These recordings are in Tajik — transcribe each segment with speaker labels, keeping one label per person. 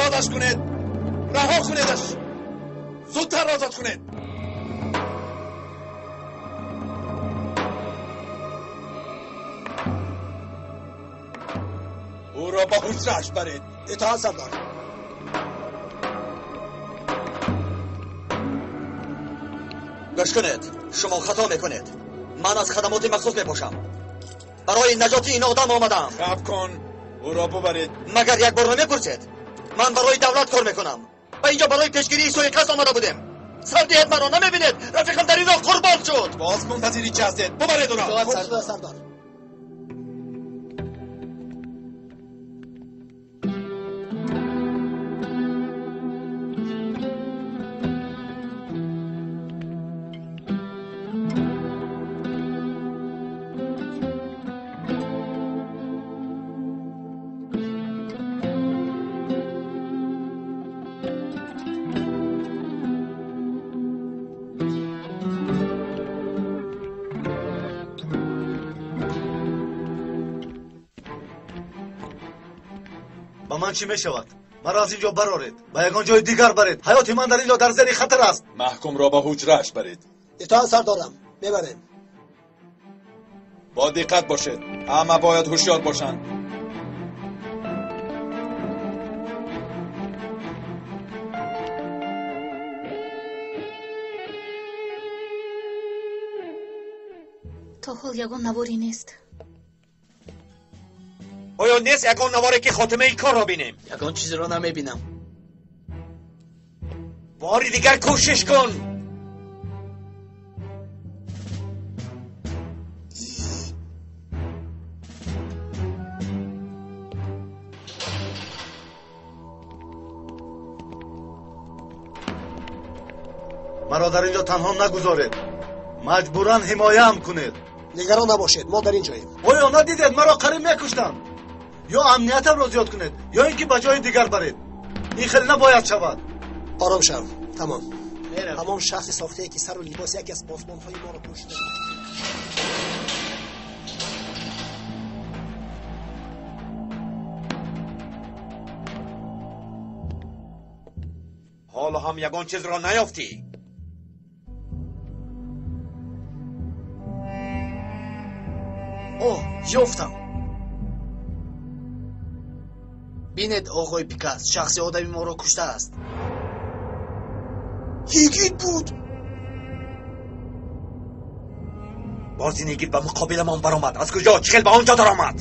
Speaker 1: Озодаш кунед. Раҳо кунедаш. Зудтар озод кунед. Ӯро ба ҳуҷрааш баред.
Speaker 2: Итоат сардор.
Speaker 3: Гӯш кунед, шумо хато мекунед. Ман аз хадамоти махсус мебошам. Барои наҷоти ин одам омадаам.
Speaker 1: Хаб кун, ӯро бубаред.
Speaker 3: Магар як бор намепурсед? Ман барои давлат кор мекунам. Ба инҷо барои пешгирии суиқасд омада будем. Сар диҳед маро, намебинед? Рафиқам дар ин роҳ қурбон шуд.
Speaker 1: Боз мунтазири чӣ ҳастед? Бубаред ӯро.
Speaker 2: Итоат сардор.
Speaker 4: Ман чӣ мешавад? Маро аз ин ҷо бароред, ба ягон ҷои дигар баред. Ҳаёти ман дар ин ҷо дар зери хатар аст.
Speaker 1: Маҳкумро ба ҳуҷрааш баред.
Speaker 2: Итоат сардорам, мебарем.
Speaker 1: Бо диққат бошед, ҳама бояд ҳушёр бошанд.
Speaker 5: То ҳол ягон наворе нест.
Speaker 3: Оё нест ягон наворе ки хотимаи корро бинем?
Speaker 6: Ягон чизро намебинам.
Speaker 3: Бори дигар кӯшиш кун.
Speaker 4: Маро дар ин ҷо танҳо нагузоред. Маҷбуран ҳимояам кунед.
Speaker 2: Нигарон набошед, мо дар ин ҷоем.
Speaker 4: Оё надидед маро қариб мекуштанд? Ё амниятамро зиёд кунед, ё ин ки ба ҷои дигар баред. Ин хеле набояд шавад.
Speaker 2: Ором шав, тамом. Ҳамон шахси сохтае ки сару либоси яке аз посбонҳои моро пӯшида буд.
Speaker 3: Ҳоло ҳам ягон чизро наёфтӣ.
Speaker 6: Оҳ, ёфтам. Бинед, оғои Пикас, шахси одами моро куштааст.
Speaker 2: Йигит буд.
Speaker 3: Боз ин йигит ба муқобиламон баромад. Аз куҷо? Чӣ хел ба он ҷо даромад?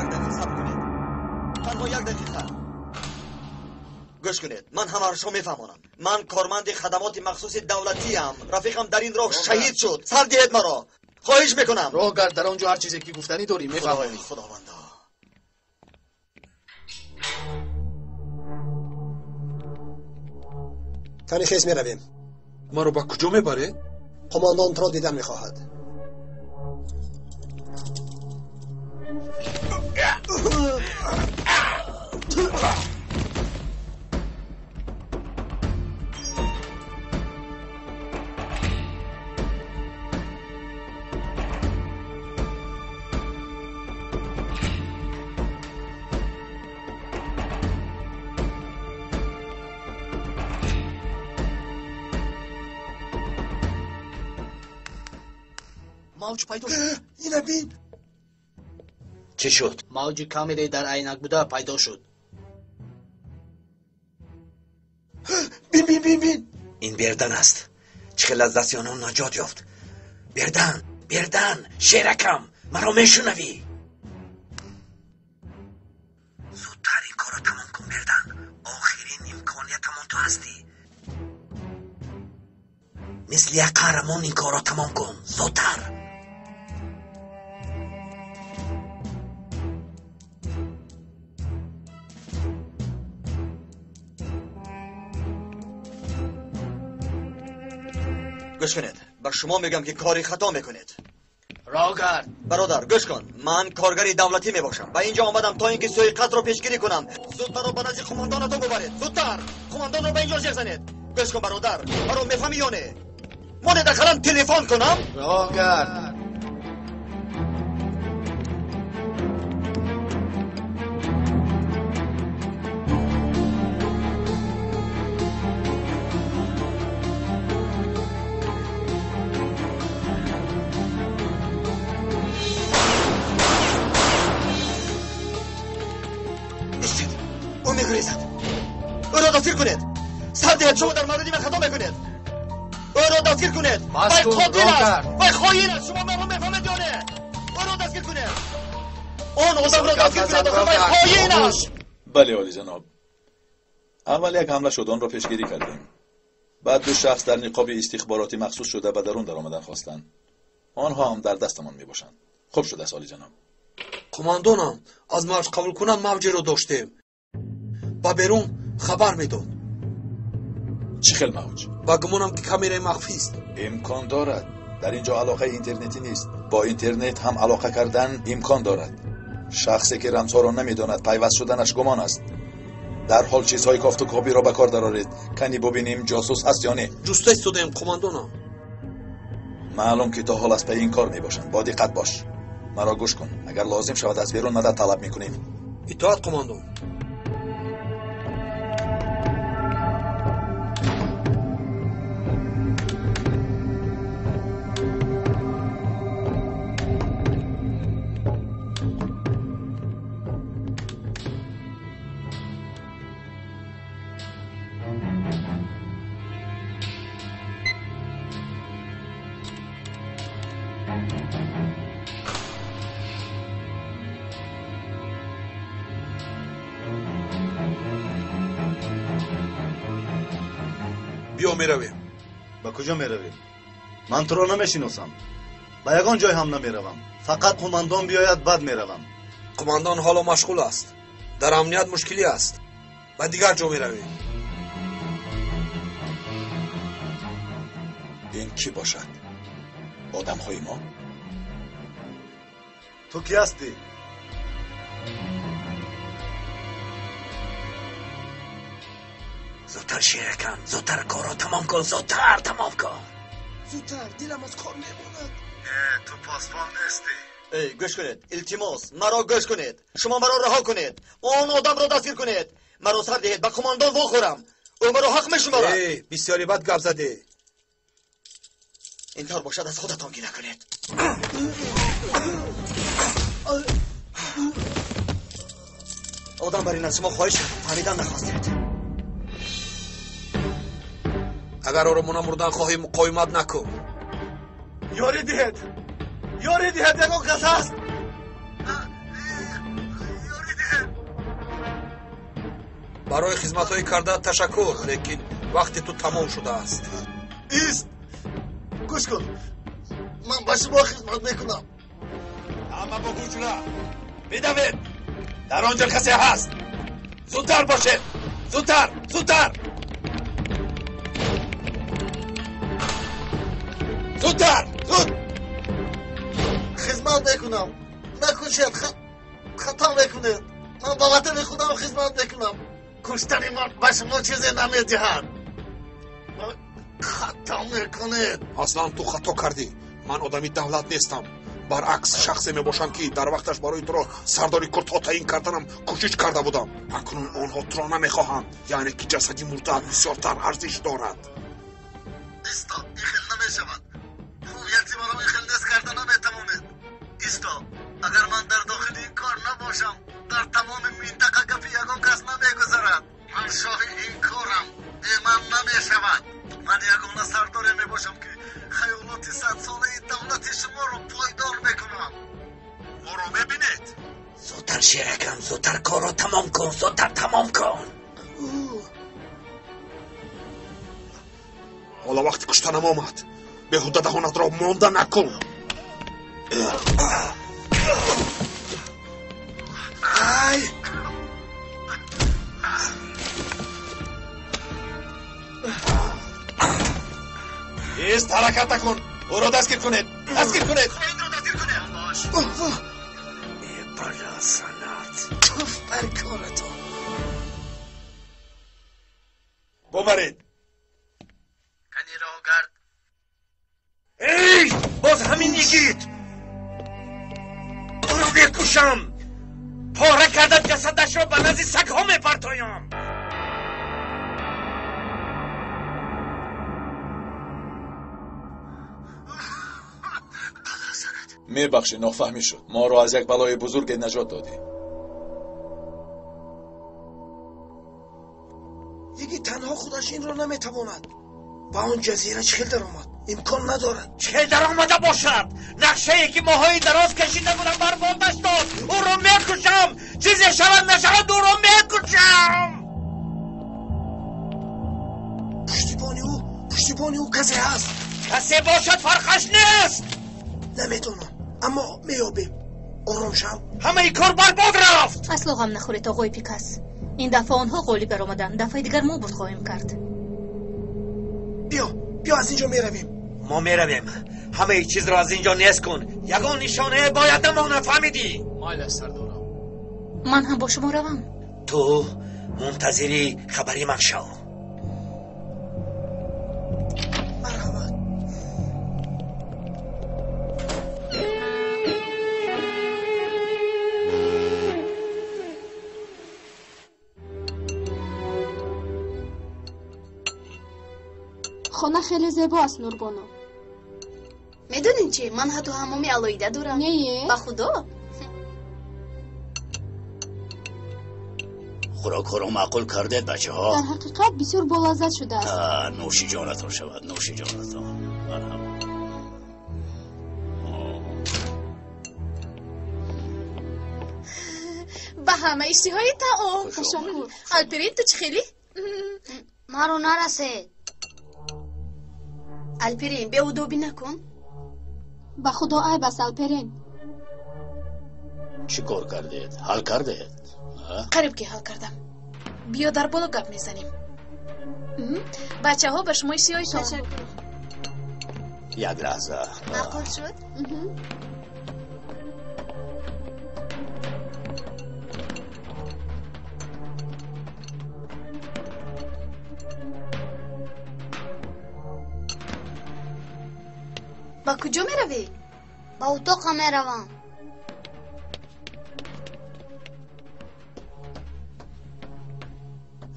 Speaker 3: Як дақиқа сабр кунед. Танҳо як дақиқа. Гӯш кунед, ман ҳамаро шумо мефаҳмонам. Ман корманди хадамоти махсуси давлатиам. Рафиқам дар ин роҳ шаҳид шуд. Сар диҳед маро. Хоҳиш мекунам.
Speaker 6: Роҳгард, дар он ҷо ҳар чизе ки гуфтанӣ дорӣ мефаҳмонӣ.
Speaker 3: Худовандо.
Speaker 2: Кани хез меравем.
Speaker 1: Маро ба куҷо мебаред?
Speaker 2: Қумондон туро дидан мехоҳад.
Speaker 6: Мавҷ пайдо шуд.
Speaker 2: Ина бин.
Speaker 3: Чӣ шуд?
Speaker 6: Мавҷи камере дар айнак буда пайдо шуд.
Speaker 2: Бин, бин, бин, бин.
Speaker 3: Ин Бердан аст. Чӣ хел аз дасти онон наҷот ёфт. Бердан, Бердан, шеракам, маро мешунавӣ? Зудтар ин корро тамом кун, Бердан. Охирин имкониятамон ту ҳастӣ. Мисли як қаҳрамон ин корро тамом кун. Зудтар. Гӯш кунед, ба шумо мегӯям ки кори хато мекунед.
Speaker 6: Роҳгард.
Speaker 3: Бародар, гӯш кун. Ман коргари давлатӣ мебошам. Ба инҷо омадам то ин ки суиқасдро пешгирӣ кунам. Зуд маро ба назди қумондонатон бубаред. Зудтар. Қумондонро ба инҷо зер занед. Гӯш кун, бародар. Маро мефаҳмӣ ё не? Монед ақаллан телефон кунам.
Speaker 6: Роҳгард.
Speaker 3: дастгир кунед. Сар диҳед, шумо дар мавриди ман хато мекунед. Ӯро дастгир кунед. Вай қотил аст, вай хоин аст. Шумо маро мефаҳмед ё не? Ӯро дастгир кунед. Он одамро дастгир кунед, вай хоин аст.
Speaker 1: Бале, олиҷаноб. Аввал як ҳамла шуд, онро пешгирӣ кардем. Баъд ду шахс дар ниқоби истихбороти махсус шуда ба дарун даромадан хостанд. Онҳо ҳам дар дастамон мебошанд. Хуб шудааст, олиҷаноб.
Speaker 7: Қумандонам, аз мавҷ қабулкунан мавҷеро доштем. Ба берун хабар медод.
Speaker 1: Чӣ хел мавҷ?
Speaker 7: Ба гумонам ки камераи махфист.
Speaker 1: Имкон дорад. Дар ин ҷо алоқаи интернетӣ нест. Бо интернет ҳам алоқа кардан имкон дорад. Шахсе ки рамзҳоро намедонад, пайваст шуданаш гумон аст. Дарҳол чизҳои кофтукобиро ба кор дароред. Кани бубинем ҷосус ҳаст ё не.
Speaker 7: Ҷуста истодаем, қумандонам.
Speaker 1: Маълум ки то ҳол аз пайи ин кор мебошанд. Бо диққат бош. Маро гӯш кун. Агар лозим шавад аз берун мадад талаб мекунем.
Speaker 7: Итоат, қумандон. Биё меравем.
Speaker 4: Ба куҷо меравем? Ман туро намешиносам. Ба ягон ҷой ҳам намеравам. Фақат қумандон биёяд, баъд меравам.
Speaker 7: Қумандон ҳоло машғул аст. Дар амният мушкилӣ аст. Ба дигар ҷо меравем.
Speaker 1: Ин кӣ бошад? Одамҳои мо?
Speaker 4: Ту кӣ ҳастӣ?
Speaker 8: Зудтар, шеракам, зудтар корро тамом кун, зудтар тамом кун.
Speaker 2: Зудтар, дилам аз кор мемонад.
Speaker 4: Ту посбон нестӣ.
Speaker 3: Эй, гӯш кунед, илтимос, маро гӯш кунед. Шумо маро раҳо кунед. Он одамро дастгир кунед. Маро сар диҳед, ба қумандон вохӯрам. Ӯ маро ҳақ мешуморад.
Speaker 7: Эй, бисёри бад гап задӣ.
Speaker 3: Ин тавр бошад, аз худатон гира кунед. Одам бар ин аз шумо хоҳиш кардам, фаҳмидан нахостед.
Speaker 7: Агар оромона мурдан хоҳӣ, муқовимат накун.
Speaker 4: Ёрӣ диҳед, ёрӣ диҳед, ягон кас ҳаст? Ёрӣ диҳед.
Speaker 7: Барои хизматҳои кардаат ташаккур, лекин вақти ту тамом шудааст.
Speaker 4: Ист, гӯш кун, ман ба шумо хизмат мекунам.
Speaker 1: Ҳама бо ҳуҷра бидавед, дар он ҷо касе ҳаст. Зудтар бошед, зудтар, зудтар, зудтар, зуд.
Speaker 4: Хизмат мекунам, накушед, хато мекунед. Ман ба ватани худам хизмат мекунам. Куштани ман ба шумо чизе намедиҳад. Хато мекунед.
Speaker 7: Аслан ту хато кардӣ. Ман одами давлат нестам. Баръакс, шахсе мебошам, ки дар вақташ барои туро сардори курдҳо таъин карданам кӯшиш карда будам. Акнун онҳо туро намехоҳанд, яъне ки ҷасади мурдаат бисёртар арзиш дорад.
Speaker 4: Исто, ин хел намешавад. Ҳувияти маро ин хел нест карда наметавонед. Исто, агар ман дар дохили ин кор набошам, дар тамоми минтақа гапи ягон кас намегузарад. Ман шоҳи ин корам, бе ман намешавад. Ман ягона сардоре мебошам, ки хаёлоти садсолаи давлати шуморо пойдор мекунам.
Speaker 7: Моро мебинед?
Speaker 8: Зудтар, шеракам, зудтар корро тамом кун, зудтар тамом кун.
Speaker 7: Ҳоло вақти куштанам омад. Беҳуда даҳонатро монда накун. Ай!
Speaker 1: Ист, ҳаракат накун. Ӯро дастгир кунед, дастгир кунед.
Speaker 3: Хоинро дастгир кунед.
Speaker 8: Э, бало санат,
Speaker 2: туф бар коратон.
Speaker 1: Бубаред.
Speaker 6: Кани роҳгард.
Speaker 8: Эй, боз ҳамин йигит. Ӯро мекушам. Пора карда ҷасадашро ба назди сагҳо мепартоям.
Speaker 1: Мебахшӣ, нофаҳмӣ шуд. Моро аз як балои бузурге наҷот додӣ.
Speaker 2: Йигит Худаш инро наметавонад. Ба он ҷазира чӣ хел даромад? Имкон надорад.
Speaker 8: Чӣ хел даромада бошад? Нақшае ки моҳҳои дароз кашида будам барбодаш дод. Ӯро мекушам. Чизе шавад нашавад, ӯро мекушам.
Speaker 2: Пуштибони ӯ касе ҳаст.
Speaker 8: Касе бошад, фарқаш нест.
Speaker 2: Намедонам, аммо меёбем. Ором шав.
Speaker 8: Ҳамаи кор барбод рафт.
Speaker 5: Асло ғам нахӯред, оғои Пикас. Ин дафъа онҳо ғолиб баромаданд. Дафъаи дигар мо бурд хоҳем кард.
Speaker 2: Биё, биё, аз ин ҷо меравем.
Speaker 8: Мо меравем. Ҳамаи чизро аз ин ҷо нест кун. Ягон нишонае бояд намонад, фаҳмидӣ?
Speaker 6: Майлаш, сардорам.
Speaker 5: Ман ҳам бо шумо равам.
Speaker 8: Ту мунтазири хабари ман шав.
Speaker 2: Марҳамат.
Speaker 9: Хона хеле зебо аст, Нурбону.
Speaker 10: Медонед чи? Ман ҳатто ҳаммоми алоҳида дорам.
Speaker 9: Не?
Speaker 10: Ба худо.
Speaker 11: Хӯрокҳоро маъқул кардед, бачаҳо?
Speaker 9: Дар ҳақиқат бисёр болаззат шудааст.
Speaker 11: Нӯши ҷонатон шавад, нӯши ҷонатон. Марҳамат.
Speaker 10: Ба ҳама иштиҳои таом.
Speaker 9: Ташаккур.
Speaker 10: Алперин, ту чӣ хелӣ?
Speaker 12: Маро нарасед.
Speaker 10: Алперин, беудобӣ накун.
Speaker 9: Ба худо айб аст, Алперин.
Speaker 11: Чӣ кор кардед? Ҳал кардед?
Speaker 10: Қариб ки ҳал кардам. Биё дар боло гап мезанем. Бачаҳо, ба шумо иштиҳои таом.
Speaker 11: Як лаҳза.
Speaker 10: Маъқул шуд? Ба куҷо меравӣ?
Speaker 12: Ба утоқам меравам.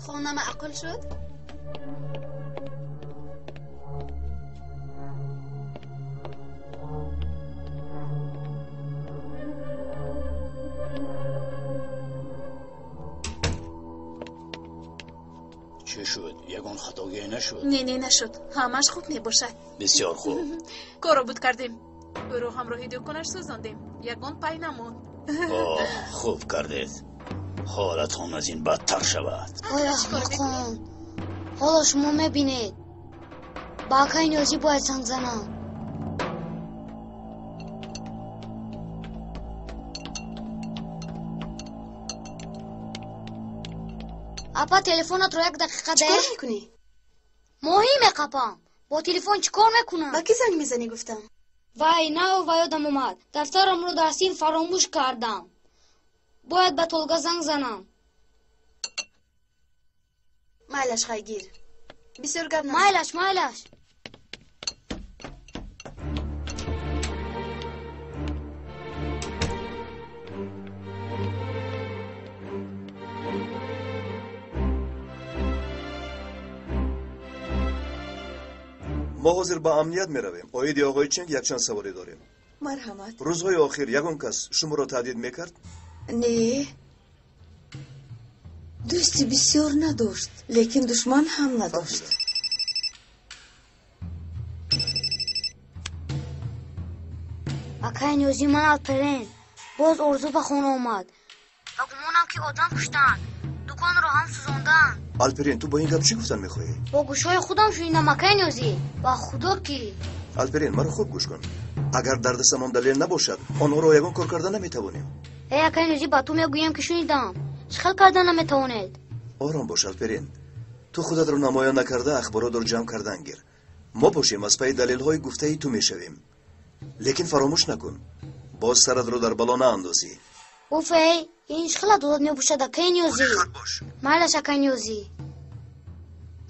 Speaker 10: Хона маъқул шуд?
Speaker 11: Чӣ шуд? Ягон хатогӣ нашуд?
Speaker 10: Не, не, нашуд. Ҳамааш хуб мебошад.
Speaker 11: Бисёр хуб.
Speaker 10: Корро буд кардем. Ӯро ҳамроҳи дӯконаш сӯзондем. Ягон пай намонд.
Speaker 11: Оҳ, хуб кардед. Ҳолатон аз ин бадтар шавад.
Speaker 12: Ой, аҳмақон, ҳоло шумо мебинед. Ба акаи Ниёзӣ бояд занг занам. Апа, телефонатро як дақиқа
Speaker 10: Чӣ
Speaker 12: деҳ.
Speaker 10: кор мекунӣ?
Speaker 12: Моҳӣ меқапам. Бо телефон чӣ кор мекунам?
Speaker 10: Ба кӣ занг мезанӣ гуфтам?
Speaker 12: Вай, нав ва ёдам омад. Дафтарамро дар синф фаромӯш кардам. Бояд ба Толга занг занам.
Speaker 10: Майлаш, хайгир. Бисёр гап назан.
Speaker 12: Майлаш, майлаш.
Speaker 13: Мо ҳозир ба амният меравем. Оиди оғои Ченг якчанд саволе дорем.
Speaker 14: Марҳамат.
Speaker 13: Рӯзҳои охир ягон кас шуморо таҳдид мекард?
Speaker 14: Не, дӯсти бисёр надошт, лекин душман ҳам надошт.
Speaker 12: Акаи Ниёзӣ, ман Алперен. Боз Орзу ба хона омад. Ба гумонам ки одам куштанд. Дуконро ҳам сӯзонданд.
Speaker 13: Алперин, ту бо ин гап чӣ гуфтан мехоҳӣ?
Speaker 12: Бо гӯшҳои худам шунидам, акаи Ниёзӣ. Ба худо ки.
Speaker 13: Алперин, маро хуб гӯш кун. Агар дар дастамон далел набошад, онҳоро ягон кор карда наметавонем.
Speaker 12: Эй, акаи Ниёзӣ, ба ту мегӯям ки шунидам. Чӣ хел карда наметавонед?
Speaker 13: Ором бош, Алперин. Ту худатро намоён накарда ахборотро ҷамъ кардан гир. Мо бошем аз пайи далелҳои гуфтаи ту мешавем. Лекин фаромӯш накун, боз саратро дар бало наандозӣ.
Speaker 12: Уф, эй, ин чӣ хел адолат мебошад, акаи Ниёзӣ? Майлаш, акаи Ниёзӣ.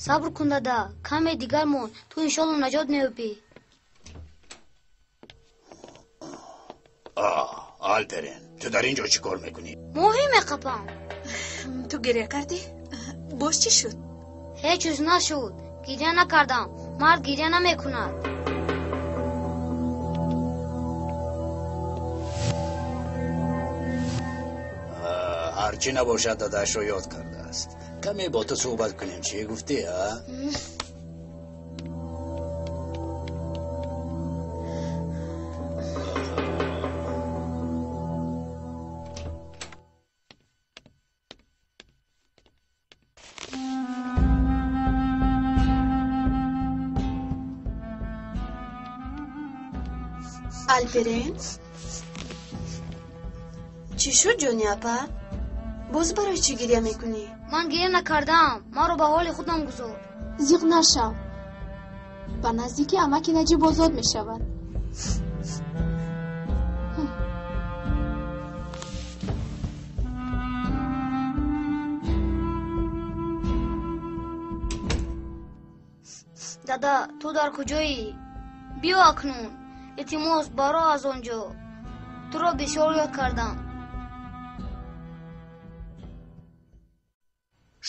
Speaker 12: Сабр кун, дада, каме дигар монд, ту иншолло наҷот меёбӣ.
Speaker 11: Алперин, ту дар ин ҷо чӣ кор мекунӣ?
Speaker 12: Моҳӣ меқапам.
Speaker 10: Ту гиря кардӣ? Боз чӣ шуд?
Speaker 12: Ҳеҷ чиз нашуд. Гиря накардам. Мард гиря намекунад.
Speaker 11: Ҳарчӣ набошад, дадашро ёд кардааст. Каме бо ту суҳбат кунем. Чӣ гуфтӣ, а?
Speaker 14: Алперен? Чӣ шуд, ҷони апа? Боз барои чӣ гиря мекунӣ?
Speaker 12: Ман гиря накардаам. Маро ба ҳоли худам гузор.
Speaker 9: Зиқ нашав. Ба наздикӣ амаки Наҷиб озод мешавад. Дада, ту дар куҷоӣ? Биё акнун. Илтимос, баро аз он ҷо. Туро бисёр ёд кардам.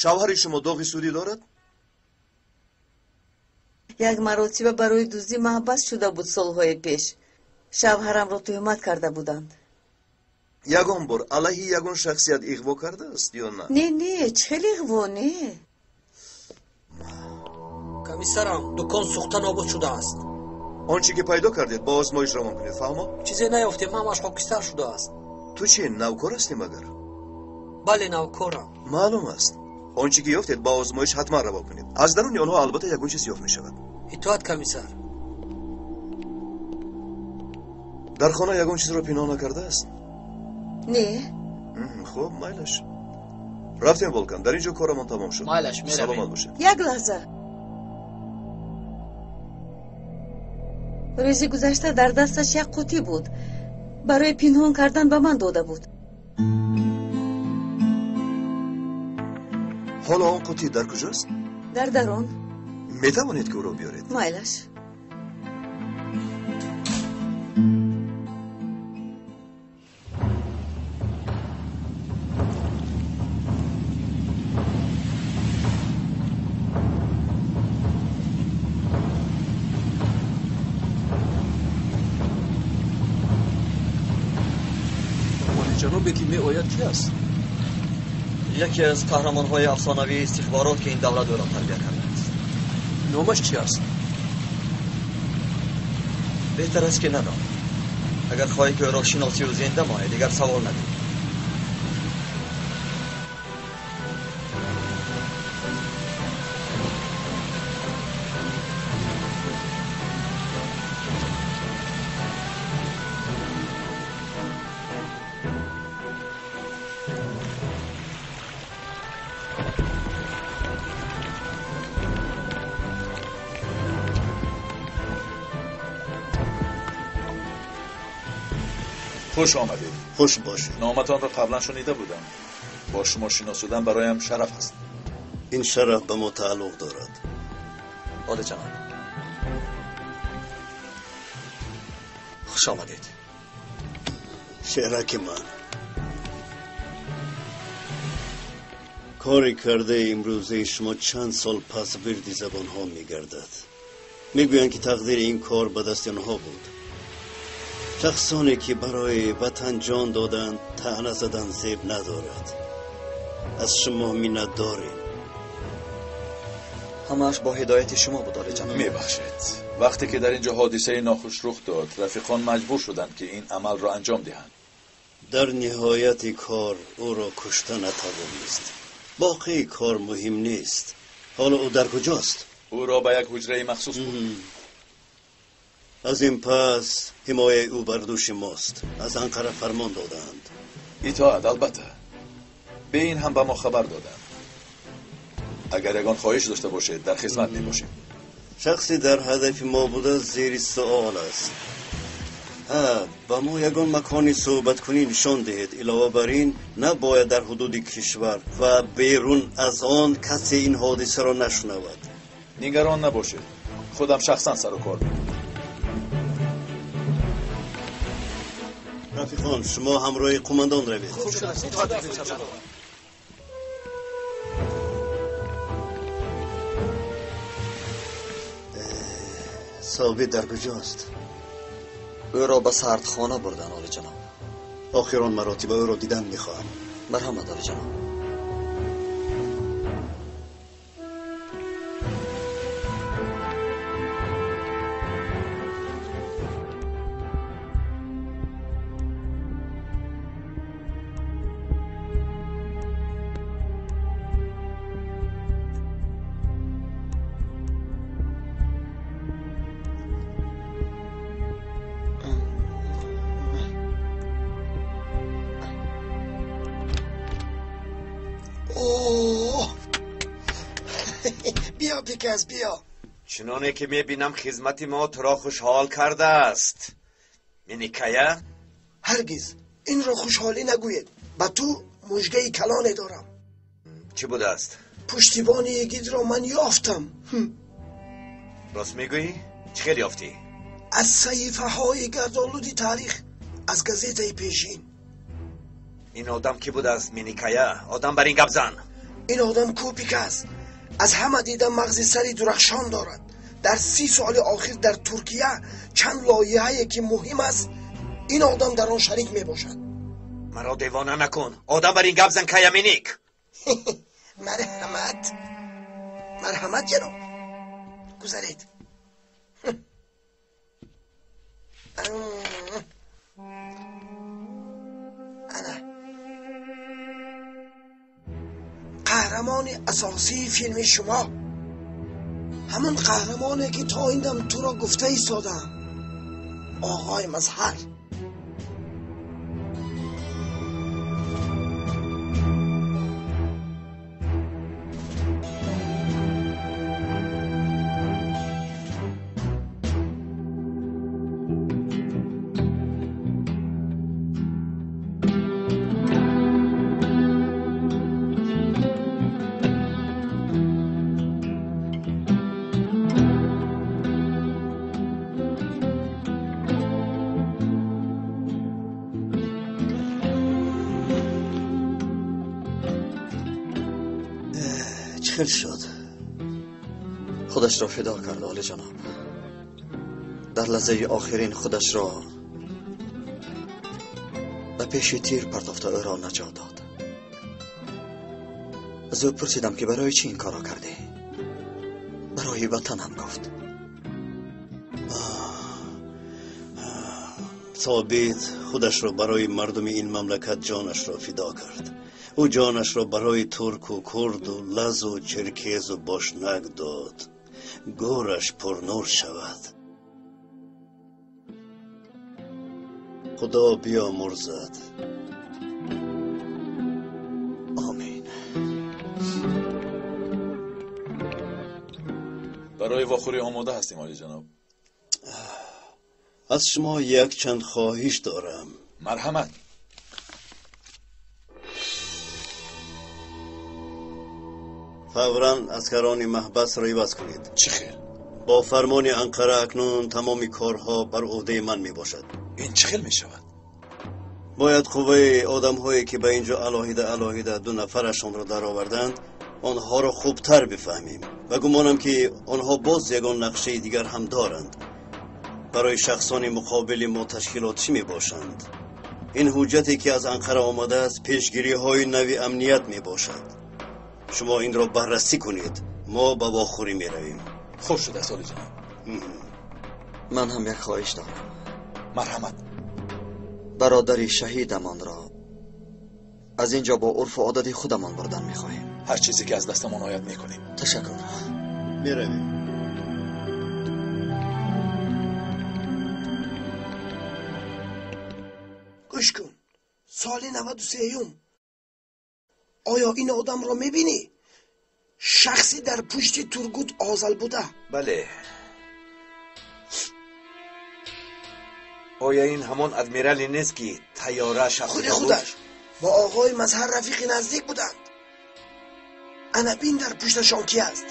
Speaker 13: Шавҳари шумо доғи судӣ дорад?
Speaker 14: Як маротиба барои дуздӣ маҳбас шуда буд солҳои пеш. Шавҳарамро туҳмат карда буданд.
Speaker 13: Ягон бор алайҳи ягон шахсият иғво кардааст ё на?
Speaker 14: Не, не, чӣ хел иғво, не.
Speaker 6: Комиссарам, дукон сӯхта нобуд шудааст.
Speaker 13: Он чӣ ки пайдо кардед, бо озмоиш равон кунед, фаҳмо?
Speaker 6: Чизе наёфтем, ҳамаш хокистар шудааст.
Speaker 13: Ту чӣ, навкор ҳастӣ магар?
Speaker 6: Бале, навкорам.
Speaker 13: Маълум аст. Он чӣ ки ёфтед, ба озмоиш ҳатман равон кунед. Аз даруни онҳо албатта ягон чиз ёфт мешавад.
Speaker 6: Итоат, комиссар.
Speaker 13: Дар хона ягон чизро пинҳон накардааст?
Speaker 14: Не.
Speaker 13: Хуб, майлаш. Рафтем, Волкан, дар ин ҷо корамон тамом шуд.
Speaker 6: Майлаш, меравем.
Speaker 13: Саломат бошед.
Speaker 14: Як лаҳза. Рӯзи гузашта дар дасташ як қутӣ буд. Барои пинҳон кардан ба ман дода буд.
Speaker 13: Ҳоло он қутӣ дар куҷост?
Speaker 14: Дар дарун.
Speaker 13: Метавонед ки ӯро биёред?
Speaker 14: Майлаш.
Speaker 15: Ҷанобе ки меояд ки аст?
Speaker 3: Яке аз қаҳрамонҳои афсонавии истихборот, ки ин давлат ӯро тарбия кардааст.
Speaker 15: Номаш чи аст?
Speaker 3: Беҳтар аст ки надонӣ. Агар хоҳӣ ки ӯро шиносию зинда монӣ, дигар савол надиҳ.
Speaker 1: Хуш омадед.
Speaker 4: Хуш бошед.
Speaker 1: Номатонро қаблан шунида будам. Бо шумо шинос шудан бароям шараф аст.
Speaker 4: Ин шараф ба мо тааллуқ дорад.
Speaker 3: Олиҷаноб, хуш омадед.
Speaker 4: Шераки ман, кори кардаи имрӯзаи шумо чанд сол пас вирди забонҳо мегардад. Мегӯянд, ки тақдири ин кор ба дасти онҳо буд. Шахсоне ки барои ватан ҷон доданд, таъна задан зеб надорад. Аз шумо миннатдорем.
Speaker 3: Ҳамааш бо ҳидояти шумо буд, олиҷаноб.
Speaker 1: Мебахшед. Вақте ки дар ин ҷо ҳодисаи нохуш рух дод, рафиқон маҷбур шуданд, ки ин амалро анҷом диҳанд.
Speaker 4: Дар ниҳояти кор ӯро кушта натавонист. Боқии кор муҳим нест. Ҳоло ӯ дар куҷост?
Speaker 1: Ӯро ба як ҳуҷраи махсус бурд.
Speaker 4: Аз ин пас ҳимояи ӯ бар дӯши мост. Аз Анқара фармон додаанд.
Speaker 1: Итоат, албатта. Бе ин ҳам ба мо хабар доданд. Агар ягон хоҳиш дошта бошед, дар хизмат мебошем.
Speaker 4: Шахсе дар ҳадафи мо буда зери суол аст. Ба мо ягон макони суҳбаткунӣ нишон диҳед. Илова бар ин, набояд дар ҳудуди кишвар ва берун аз он касе ин ҳодисаро нашунавад.
Speaker 1: Нигарон набошед. Худам шахсан сару кор мекунам.
Speaker 4: Рафиқон, шумо ҳамроҳи қумандон равед. Собит дар куҷост?
Speaker 3: Ӯро ба сардхона бурданд, олиҷаноб.
Speaker 4: Охирон маротиба ӯро дидан мехоҳам.
Speaker 3: Марҳамат, олиҷаноб.
Speaker 2: Биё Пикас, биё.
Speaker 8: Чуноне ки мебинам, хизмати мо туро хушҳол кардааст, Миникая.
Speaker 2: Ҳаргиз инро хушҳолӣ нагӯед. Ба ту муждаи калоне дорам.
Speaker 8: Чӣ будааст?
Speaker 2: Пуштибони йигитро ман ёфтам.
Speaker 8: Рост мегӯӣ? Чӣ хел ёфтӣ?
Speaker 2: Аз саҳифаҳои гардолуди таърих, аз газетаи пешин.
Speaker 8: Ин одам кӣ будааст, Миникая? Одам бар ин гап зан.
Speaker 2: Ин одам кӯпик аст, аз ҳама дида мағзи сари дурахшон дорад. Дар 30 соли охир дар Туркия чанд лоиҳае ки муҳим аст, ин одам дар он шарик мебошад.
Speaker 8: Маро девона накун. Одам бар ин гап зан, Кая Миник.
Speaker 2: Марҳамат, марҳамат ҷаноб, гузаред. Ана қаҳрамони асосии филми шумо, ҳамон қаҳрамоне ки то ин дам туро гуфта истодаам, оғои Мазҳар.
Speaker 13: Хел шуд?
Speaker 3: Худашро фидо кард, олиҷаноб. Дар лаҳзаи охирин худашро ба пеши тир партофта ӯро наҷот дод. Аз ӯ пурсидам, ки барои чӣ ин корро кардӣ? Барои ватанам, гуфт.
Speaker 11: Собит худашро барои мардуми ин мамлакат ҷонашро фидо кард. Ӯ ҷонашро барои турку курду лазу черкезу бошнак дод. Гӯраш пурнур шавад. Худо биёмурзад.
Speaker 3: Омин.
Speaker 1: Барои вохӯрӣ омода ҳастем, олиҷаноб.
Speaker 11: Аз шумо якчанд хоҳиш дорам.
Speaker 1: Марҳамат.
Speaker 11: Фавран аскарони маҳбасро иваз кунед.
Speaker 1: Чӣ хел?
Speaker 11: Бо фармони Анқара акнун тамоми корҳо бар ӯҳдаи ман мебошад.
Speaker 1: Ин чӣ хел мешавад?
Speaker 11: Бояд қувваи одамҳое ки ба инҷо алоҳида алоҳида ду нафарашонро дароварданд, онҳоро хубтар бифаҳмем ва гумонам ки онҳо боз ягон нақшаи дигар ҳам доранд. Барои шахсони муқобили мо ташкилотчӣ мебошанд. Ин ҳуҷҷате ки аз Анқара омадааст, пешгириҳои нави амният мебошад. Шумо инро баррасӣ кунед. Мо ба вохӯрӣ меравем.
Speaker 1: Хуб шудааст, олиҷаноб.
Speaker 3: Ман ҳам як хоҳиш дорам.
Speaker 1: Марҳамат.
Speaker 3: Бародари шаҳидамонро аз ин ҷо бо урфу одати худамон бурдан мехоҳем.
Speaker 1: Ҳар чизе ки аз дастамон ояд мекунем.
Speaker 3: Ташаккур.
Speaker 11: Меравем.
Speaker 2: Гӯш кун, соли 93-юм. Оё ин одамро мебинӣ? Шахси дар пушти Тургут Озал буда.
Speaker 8: Бале. Оё ин ҳамон адмирале нест, ки тайёрааш
Speaker 2: худи худаш бо оғои Мазҳар рафиқи наздик буданд. Ана бин, дар пушташон ки аст?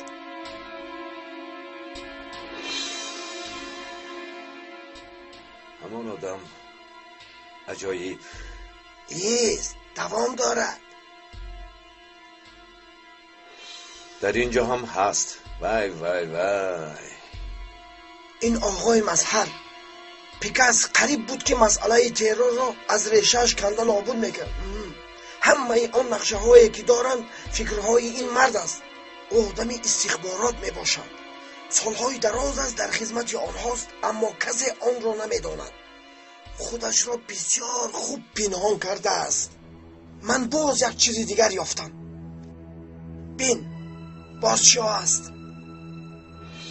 Speaker 8: Ҳамон одам. Аҷоиб.
Speaker 2: Ест, давом дорад.
Speaker 8: Дар ин ҷо ҳам ҳаст. Вай, вай, вай.
Speaker 2: Ин оғои Мазҳар. Пикас қариб буд, ки масъалаи террорро аз решааш канда нобуд мекард. Ҳамаи он нақшаҳое ки доранд, фикрҳои ин мард аст. Ӯ одами истихборот мебошад. Солҳои дароз аст дар хизмати онҳост, аммо касе онро намедонад. Худашро бисёр хуб пинҳон кардааст. Ман боз як чизи дигар ёфтам. Бин, боз чиё аст?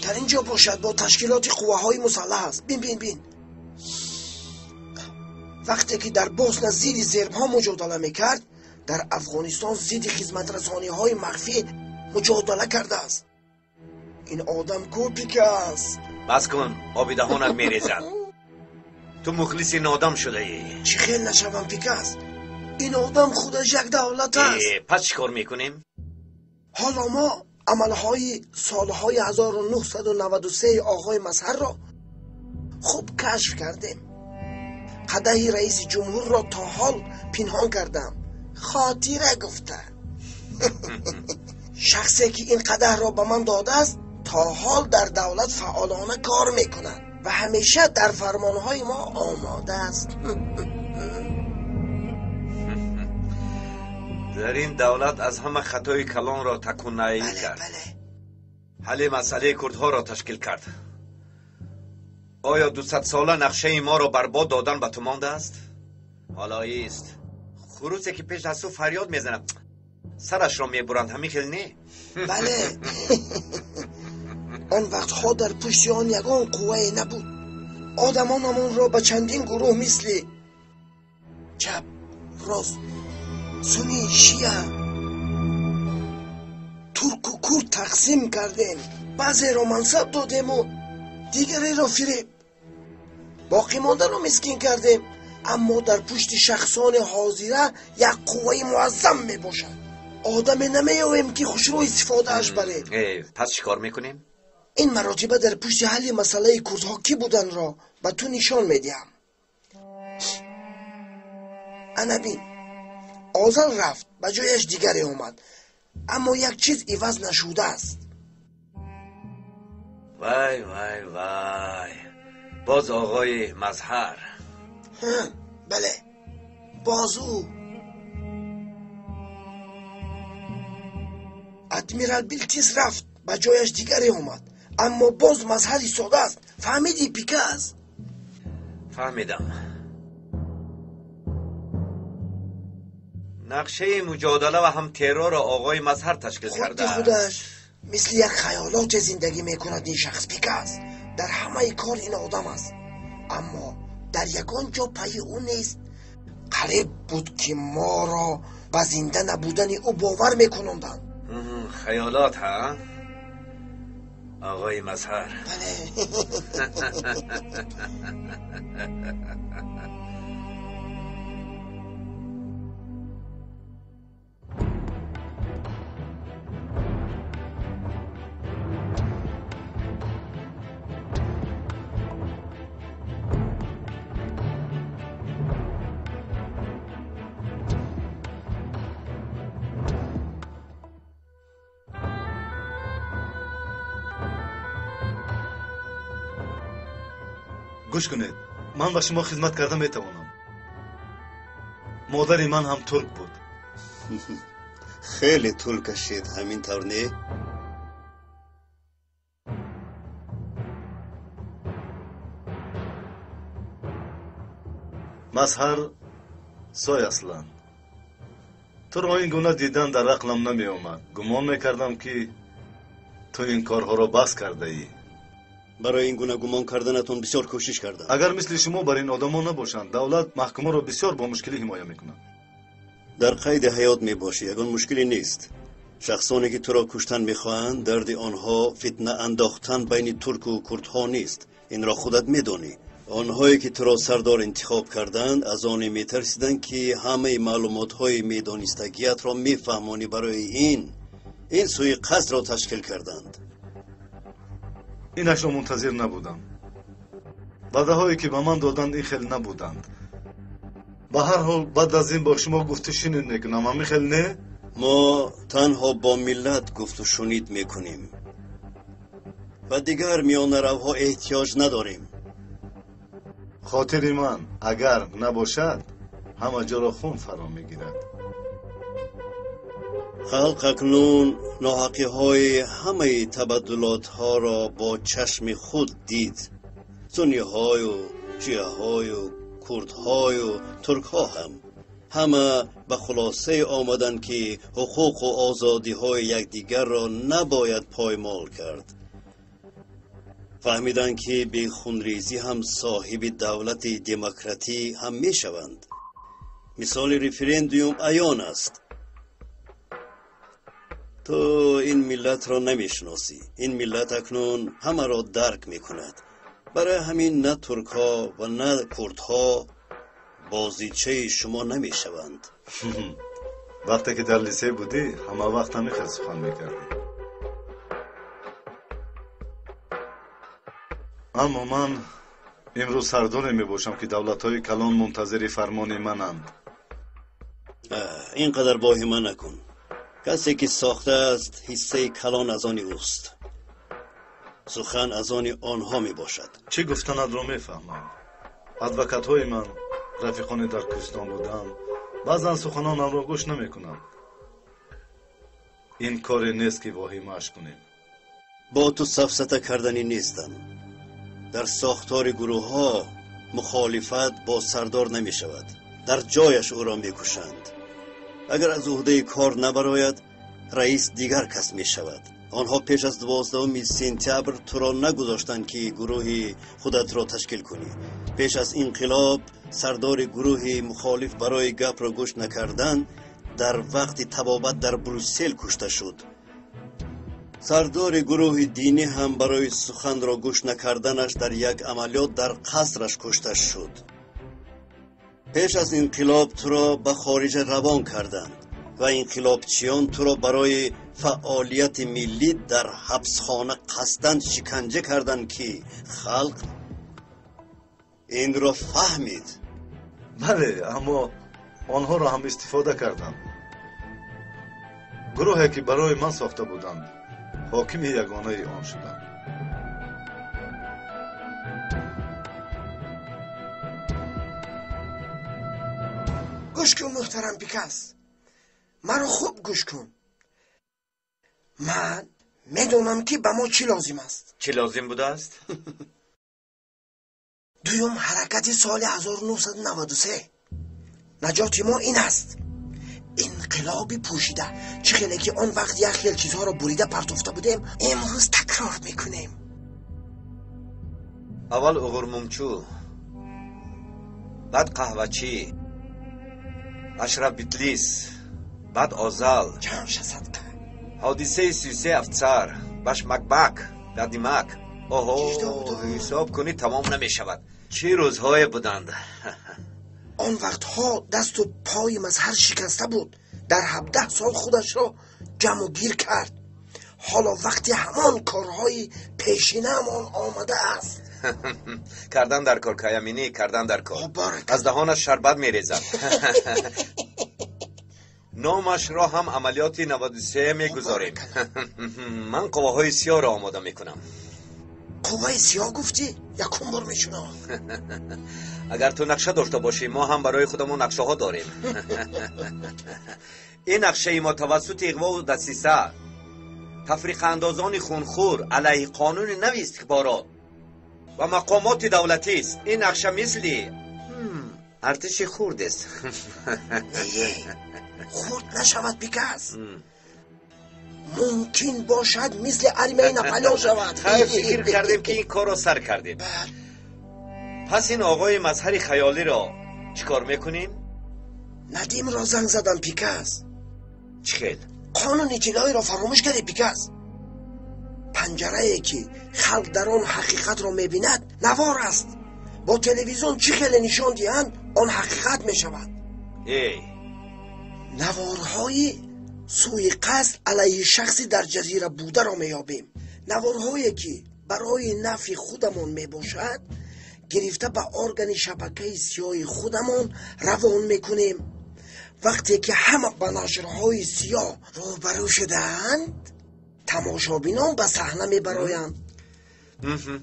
Speaker 2: Дар ин ҷо бошад, бо ташкилоти қувваҳои мусаллаҳ аст. Бин, бин, бин. Вақте ки дар Босна зидди сербҳо муҷодала мекард, дар Афғонистон зидди хизматрасониҳои махфӣ муҷодала кардааст. Ин одам ку Пикас?
Speaker 8: Бас кун, оби даҳонат мерезад. Ту мухлиси ин одам шудаӣ.
Speaker 2: Чӣ хел нашавам, Пикас? Ин одам худаш як давлат аст.
Speaker 8: Пас чӣ кор мекунем?
Speaker 2: Ҳоло мо амалҳои солҳои 1993 оғои Мазҳарро хуб кашф кардем. Қадаҳи раиси ҷумҳурро то ҳол пинҳон кардам, хотира гуфта. Шахсе ки ин қадаҳро ба ман додааст, то ҳол дар давлат фаъолона кор мекунад ва ҳамеша дар фармонҳои мо омода аст.
Speaker 8: Дар ин давлат аз ҳама хатои калонро Такун Наилӣ кард. Ҳалли масъалаи курдҳоро ташкил кард. Оё 200-сола нақшаи моро барбод додан ба ту мондааст? Ҳоло ист. Хурусе ки пеш аз ту фарёд мезанад, сарашро мебуранд, ҳамин хел не?
Speaker 2: Бале. Он вақтҳо дар пушти он ягон қуввае набуд. Одамонамонро ба чандин гурӯҳ мисли чап, рост, сунни, шия, турку курд тақсим кардем. Баъзеро мансаб додему дигареро фиреб, боқимондаро мискин кардем. Аммо дар пушти шахсони ҳозира як қувваи муаззам мебошад. Одаме намеёвем ки хушрӯ истифодааш барем.
Speaker 8: Пас чӣ кор мекунем?
Speaker 2: Ин маротиба дар пушти ҳалли масъалаи курдҳо кӣ буданро ба ту нишон медиҳам. Ана бин, Озал рафт, ба ҷояш дигаре омад, аммо як чиз иваз нашудааст.
Speaker 8: Вай, вай, вай, боз оғои Мазҳар.
Speaker 2: Бале, боз ӯ. Адмирал Билтис рафт, ба ҷояш дигаре омад, аммо боз Мазҳар истодааст. Фаҳмидӣ, Пикас?
Speaker 8: Фаҳмидам. Нақшаи муҷодала ва ҳам террорро оғои Мазҳар ташкил кардааст.
Speaker 2: Худи худаш мисли як хаёлоте зиндагӣ мекунад ин шахс, Пикас. Дар ҳамаи кор ин одам аст, аммо дар ягон ҷо пайи ӯ нест. Қариб буд ки моро ба зинда набудани ӯ бовар мекунонданд.
Speaker 8: Хаёлот, ҳа? Оғои Мазҳар.
Speaker 2: Бале.
Speaker 16: Гӯш кунед, ман ба шумо хизмат карда метавонам. Модари ман ҳам турк буд.
Speaker 11: Хеле тӯл кашид, ҳамин тавр не?
Speaker 16: Мазҳар Сой Аслан, туро ин гуна дидан дар ақлам намеомад. Гумон мекардам, ки ту ин корҳоро бас кардаӣ.
Speaker 11: Барои ин гуна гумон карданатон бисёр кӯшиш кардам.
Speaker 16: Агар мисли шумо бар ин одамон набошанд, давлат маҳкумаро бисёр бо мушкилӣ ҳимоя мекунад.
Speaker 11: Дар қайди ҳаёт мебошӣ, ягон мушкиле нест. Шахсоне ки туро куштан мехоҳанд, дарди онҳо фитна андохтан байни турку курдҳо нест. Инро худат медонӣ. Онҳое ки туро сардор интихоб карданд, аз оне метарсиданд, ки ҳамаи маълумотҳои медонистагиятро мефаҳмонӣ. Барои ин суиқасдро ташкил карданд.
Speaker 16: Инашро мунтазир набудам. Ваъдаҳое ки ба ман доданд, ин хел набуданд. Ба ҳар ҳол, баъд аз ин бо шумо гуфтушунид мекунам, ҳамин хел не?
Speaker 11: Мо танҳо бо миллат гуфтушунид мекунем ва дигар миёнаравҳо эҳтиёҷ надорем.
Speaker 16: Хотири ман агар набошад, ҳама ҷоро хун фаро мегирад.
Speaker 11: Халқ акнун ноҳақиҳои ҳамаи табаддулотҳоро бо чашми худ дид. Сунниҳою шиаҳою курдҳою туркҳо ҳам ҳама ба хулосае омаданд, ки ҳуқуқу озодиҳои якдигарро набояд поймол кард. Фаҳмиданд, ки бехунрезӣ ҳам соҳиби давлати демократӣ ҳам мешаванд. Мисоли референдум аён аст. Ту ин миллатро намешиносӣ. Ин миллат акнун ҳамаро дарк мекунад. Барои ҳамин на туркҳо ва на курдҳо бозичаи шумо намешаванд.
Speaker 16: Вақте ки дар лисей будӣ, ҳама вақт ҳамин хел сухан мекардӣ. Аммо ман имрӯз сардоре мебошам, ки давлатҳои калон мунтазири фармони мананд.
Speaker 11: Ин қадар воҳима накун. Касе ки сохтааст, ҳиссаи калон аз они ӯст. Сухан аз они онҳо мебошад.
Speaker 16: Чӣ гуфтанатро мефаҳмам. Адвокатҳои ман, рафиқоне дар кӯҳистон буданд, баъзан суханонамро гӯш намекунанд. Ин коре нест, ки воҳимааш кунем.
Speaker 11: Бо ту сафсата карданӣ нестам. Дар сохтори гурӯҳҳо мухолифат бо сардор намешавад. Дар ҷояш ӯро мекушанд. Агар аз уҳдаи кор набарояд, раис дигар кас мешавад. Онҳо пеш аз 12 сентябр туро нагузоштанд, ки гурӯҳи худатро ташкил кунӣ. Пеш аз инқилоб сардори гурӯҳи мухолиф барои гапро гӯш накардан дар вақти табобат дар Брюссел кушта шуд. Сардори гурӯҳи динӣ ҳам барои суханро гӯш накарданаш дар як амалиёт дар қасраш кушта шуд. Пеш аз инқилоб туро ба хориҷа равон карданд ва инқилобчиён туро барои фаъолияти миллӣ дар ҳабсхона қасдан шиканҷа карданд, ки халқ инро фаҳмид.
Speaker 16: Бале, аммо онҳоро ҳам истифода карданд. Гурӯҳе ки барои ман сохта буданд, ҳокими ягонаи он шуданд.
Speaker 2: Гӯш кун, муҳтарам Пикас, маро хуб гӯш кун. Ман медонам, ки ба мо чӣ лозим аст.
Speaker 8: Чӣ лозим будааст?
Speaker 2: Дуюм ҳаракати соли 1993. Наҷоти мо ин аст: инқилоби пӯшида. Чӣ хеле ки он вақт як хел чизҳоро бурида партофта будем, имрӯз такрор мекунем.
Speaker 8: Аввал уғурмумчӯ, баъд қаҳвачӣ, Ашраф Битлис, баъд Озал,
Speaker 2: Ҷамша садқа,
Speaker 8: ҳодисаи 33 афсар, башмакбак, дадимак. Оҳо, ҳисоб кунӣ тамом намешавад. Чӣ рӯзҳое буданд.
Speaker 2: Он вақтҳо дасту пои Мазҳар шикаста буд. Дар 17 сол худашро ҷамъу гир кард. Ҳоло вақти ҳамон корҳои пешинаамон омадааст.
Speaker 8: Кардан дар кор, Каяминӣ, кардан дар кор. Аз даҳонаш шарбат мерезад. Номашро ҳам амалиёти 93 мегузорем. Ман қувваҳои сиёҳро омода мекунам.
Speaker 2: Қувваи сиёҳ гуфтӣ? Якум бор мешунавам.
Speaker 8: Агар ту нақша дошта бошӣ, мо ҳам барои худамон нақшаҳо дорем. Ин нақшаи мо тавассути иғвову дасиса, тафриқаандозони хунхӯр алайҳи қонуни нави истихборот ва мақомоти давлатист. Ин нақша мисли артиши хурд аст.
Speaker 2: Не, хурд нашавад, Пикас. Мумкин бошад мисли армияи Наполеон шавад.
Speaker 8: Хайр, фикр кардем, ки ин корро сар кардем. Пас ин оғои Мазҳари хаёлиро чӣ кор мекунем?
Speaker 2: Надимро занг задам, Пикас.
Speaker 8: Чӣ хел?
Speaker 2: Қонуни тиллоиро фаромӯш кардӣ, Пикас. Панҷарае ки халқ дар он ҳақиқатро мебинад, навор аст. Бо телевизион чӣ хеле нишон диҳанд, он ҳақиқат мешавад.
Speaker 8: Эй,
Speaker 2: наворҳои сӯи қасд алайҳи шахси дар ҷазира бударо меёбем. Наворҳое ки барои нафъи худамон мебошад, гирифта ба органи шабакаи сиёҳи худамон равон мекунем. Вақте ки ҳама ба нашрҳои сиёҳ рӯбарӯ шудаанд, тамошобинон ба саҳна мебароянд.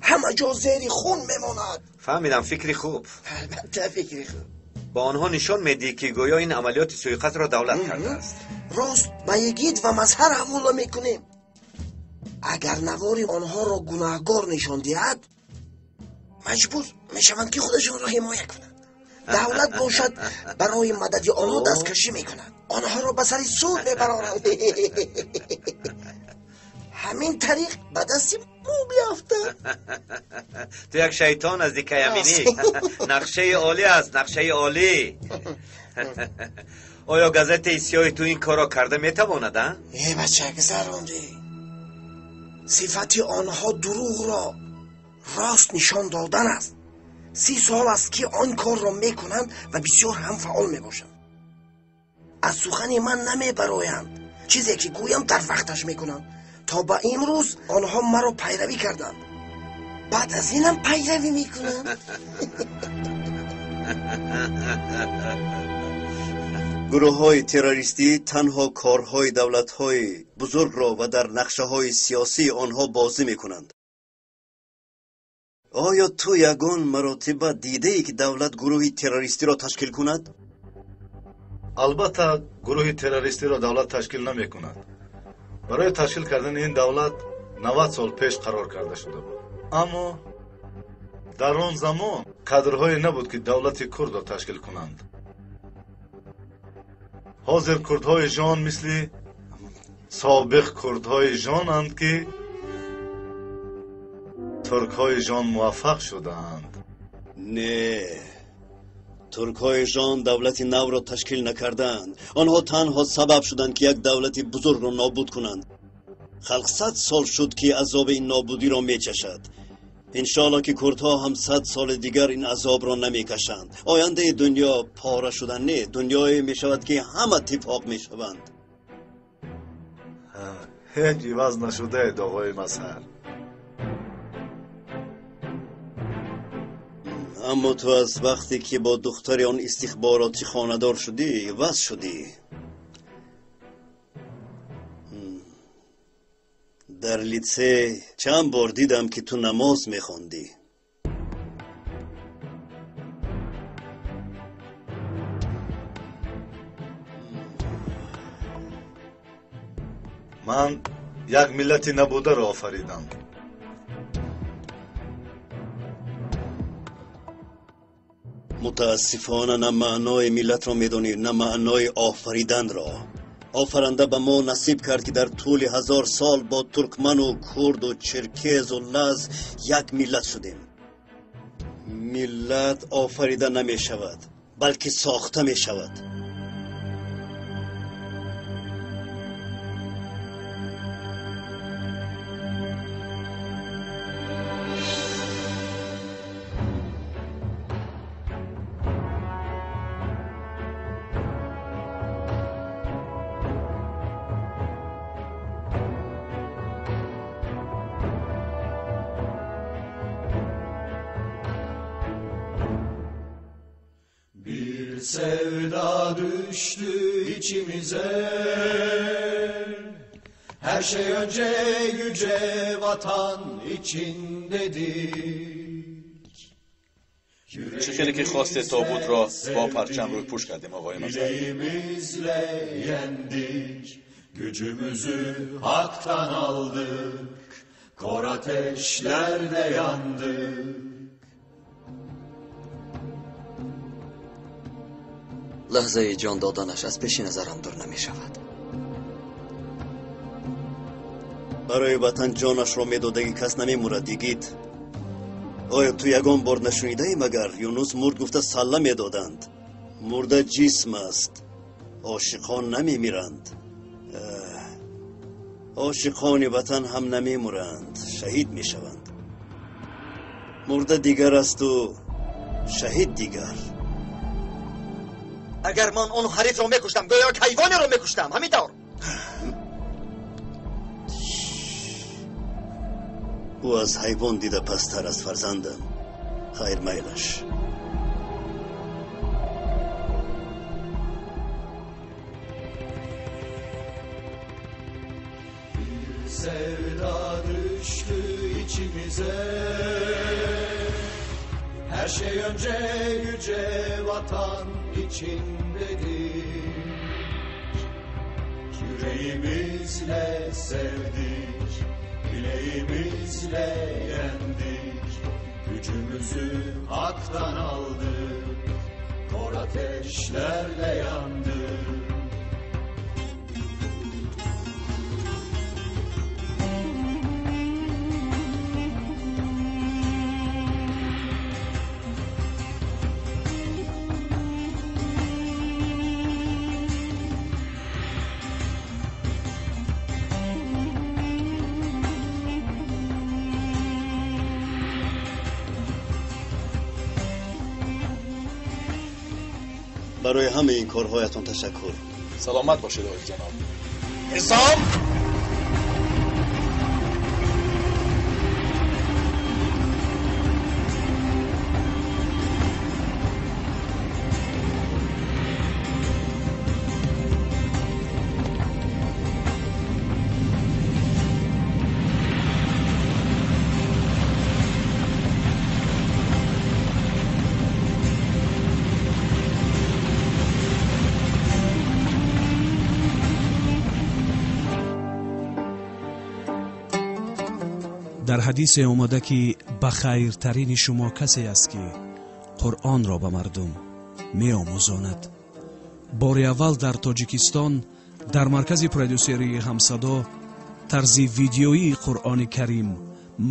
Speaker 2: Ҳама ҷо зери хун мемонад.
Speaker 8: Фаҳмидам, фикри хуб.
Speaker 2: Албатта, фикри хуб.
Speaker 8: Ба онҳо нишон медиҳӣ, ки гӯё ин амалиёти сӯиқасдро давлат кардааст.
Speaker 2: Рост, ба Йигит ва Мазҳар ҳавола мекунем. Агар навори онҳоро гунаҳгор нишон диҳад, маҷбур мешаванд, ки худашонро ҳимоя кунанд. Давлат бошад, барои мадади онҳо дасткашӣ мекунад, онҳоро ба сари суд мебароранд. Ҳамин тариқ ба дасти мо биафтад.
Speaker 8: Ту як шайтон аз Дикаяминӣ. Нақшаи олӣ аст, нақшаи олӣ. Оё газетаи сиёҳи ту ин корро карда метавонад, а?
Speaker 2: Э, бача, гузарондӣ. Сифати онҳо дурӯғро рост нишон додан аст. 30 сол аст, ки он корро мекунанд ва бисёр ҳам фаъол мебошанд. Аз сухани ман намебароянд. Чизе ки гӯям, дар вақташ мекунанд. То ба имрӯз онҳо маро пайравӣ карданд. Баъд аз инам пайравӣ мекунанд.
Speaker 11: Гурӯҳҳои террористӣ танҳо корҳои давлатҳои бузургро ва дар нақшаҳои сиёсии онҳо бозӣ мекунанд. Оё ту ягон маротиба дидаӣ, ки давлат гурӯҳи террористиро ташкил кунад?
Speaker 16: Албатта, гурӯҳи террористиро давлат ташкил намекунад. Барои ташкил кардани ин давлат 90 сол пеш қарор карда шуда буд. Аммо дар он замон кадрҳое набуд, ки давлати курдро ташкил кунанд. Ҳозир курдҳои жон мисли собиқ курдҳои жонанд, ки туркҳои жон муваффақ шудаанд.
Speaker 11: Не, туркҳои жон давлати навро ташкил накарданд. Онҳо танҳо сабаб шуданд, ки як давлати бузургро нобуд кунанд. Халқ 100 сол шуд, ки азоби ин нобудиро мечашад. Иншоалло, ки курдҳо ҳам 100 соли дигар ин азобро намекашанд. Ояндаи дунё пора шудан не, дунёе мешавад, ки ҳама иттифоқ мешаванд.
Speaker 16: Ҳеҷ иваз нашудаед, оғои Мазҳар.
Speaker 11: Аммо ту аз вақте ки бо духтари он истихборотӣ хонадор шудӣ, иваз шудӣ. Дар литсей чанд бор дидам, ки ту намоз мехондӣ.
Speaker 16: Ман як миллати набударо офаридам.
Speaker 11: Мутаассифона, на маънои миллатро медонӣ, на маънои офариданро. Офаранда ба мо насиб кард, ки дар тӯли 1000 сол бо туркману курду черкезу лаз як миллат шудем. Миллат офарида намешавад, балки сохта мешавад.
Speaker 17: Sevda düştü içimize. Her şey önce yüce vatan için dedik.
Speaker 1: Чӣ хеле ки хосте, тобутро бо парчам рӯйпӯш кардем, оғои Мазҳар.
Speaker 17: Bileğimizle yendik. Gücümüzü haktan aldık. Kor ateşlerde yandık.
Speaker 3: Лаҳзаи ҷон доданаш аз пеши назарам дур намешавад.
Speaker 11: Барои ватан ҷонашро медодагӣ кас намемурад, йигит. Оё ту ягон бор нашунидаӣ, магар Юнус мурд гуфта салла медоданд? Мурда ҷисм аст, ошиқон намемиранд. Ошиқони ватан ҳам намемуранд, шаҳид мешаванд. Мурда дигар асту шаҳид дигар.
Speaker 3: Агар ман он ҳарифро мекуштам, гӯё як ҳайвонеро мекуштам, ҳамин тавр.
Speaker 11: Ӯ аз ҳайвон дида пасттар аст, фарзандам. Хайр, майлаш.
Speaker 17: Bir sevda düştü içimize. Her şey önce yüce vatan için dedik. Yüreğimizle sevdik, bileğimizle yendik. Gücümüzü haktan aldık, kor ateşlerle yandık.
Speaker 11: Барои ҳамаи ин корҳоятон ташаккур.
Speaker 1: Саломат бошед, олиҷаноб. Ҳисом!
Speaker 18: Дар ҳадисе омада ки ба хайртарини шумо касе аст ки Қуръонро ба мардум меомӯзонад. Бори аввал дар Тоҷикистон дар маркази продюсерии Ҳамсадо тарзи видеоии Қуръони Карим,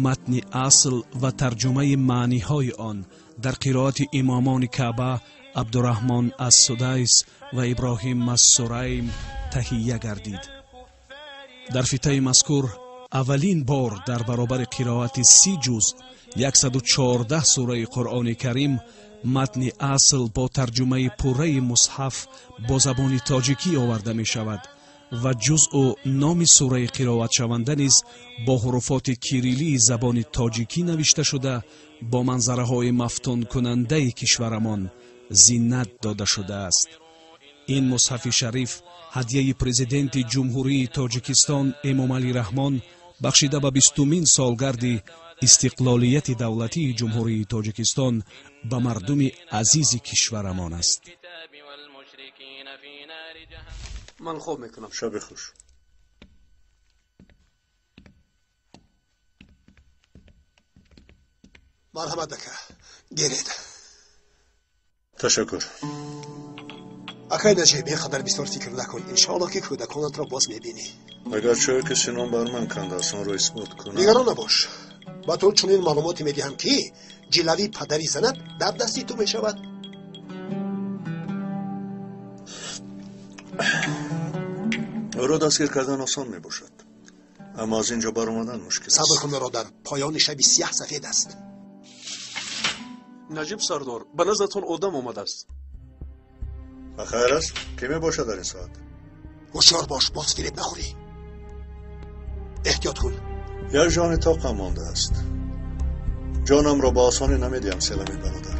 Speaker 18: матни асл ва тарҷумаи маъниҳои он дар қироати имомони Каъба Абдураҳмон ас-Судайс ва Иброҳим ас-Сурайм таҳия гардид. Дар фитаи мазкур аввалин бор дар баробари қироати 30 ҷузъ 114 сураи Қуръони Карим матни асл бо тарҷумаи пурраи мусҳаф бо забони тоҷикӣ оварда мешавад ва ҷузъу номи сураи қироатшаванда низ бо ҳуруфоти кириллии забони тоҷикӣ навишта шуда бо манзараҳои мафтункунандаи кишварамон зинат дода шудааст. Ин мусҳафи шариф ҳадияи президенти Ҷумҳурии Тоҷикистон Эмомалӣ Раҳмон бахшида ба 20-умин солгарди истиқлолияти давлатии Ҷумҳурии Тоҷикистон ба мардуми азизи кишварамон аст.
Speaker 15: Ман хоб мекунам.
Speaker 16: Шаби хуш.
Speaker 2: Марҳамат ака, гиред.
Speaker 16: Ташаккур.
Speaker 2: Акай Наҷиб, ин қадар бисёр фикр накун. Иншоаллоҳ ки кӯдаконатро боз мебинӣ.
Speaker 16: Агар чое ки синон бар ман кандааст, онро исбот кунам.
Speaker 2: Нигарон набош. Ба ту чунин маълумоте медиҳам ки ҷилави падари занат дар дасти ту мешавад.
Speaker 16: Ӯро дастгир кардан осон мебошад, аммо аз ин ҷо баромадан мушкил аст.
Speaker 2: Сабр кун, бародар, поёни шаби сиёҳ сафед аст.
Speaker 15: Наҷиб сардор, ба наздатон одам омадааст.
Speaker 16: Ба хайр аст? Кӣ мебошад дар ин соат?
Speaker 2: Ҳушёр бош, боз фиреб нахӯрӣ. Эҳтиёт кун.
Speaker 16: Як ҷони тоқам мондааст. Ҷонамро ба осонӣ намедиҳам, Селами бародар.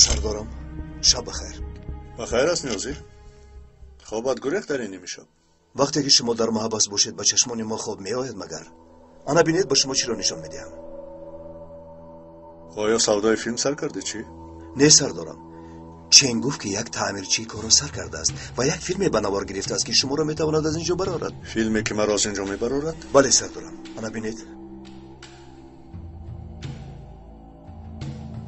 Speaker 13: Сардорам, шаб бахайр.
Speaker 16: Бахайр аст, Ниёзӣ. Хобат гурехт дар ин нимишаб.
Speaker 13: Вақте ки шумо дар маҳбас бошед, ба чашмони мо хоб меояд магар? Ана бинед, ба шумо чиро нишон медиҳам.
Speaker 16: Оё савдои филм сар кардӣ чӣ?
Speaker 13: Не, сардорам. Чен гуфт ки як таъмирчии корро сар кардааст ва як филме ба навор гирифтааст ки шуморо метавонад аз ин ҷо барорад.
Speaker 16: Филме ки маро аз ин ҷо мебарорад?
Speaker 13: Бале, сардорам. Ана бинед.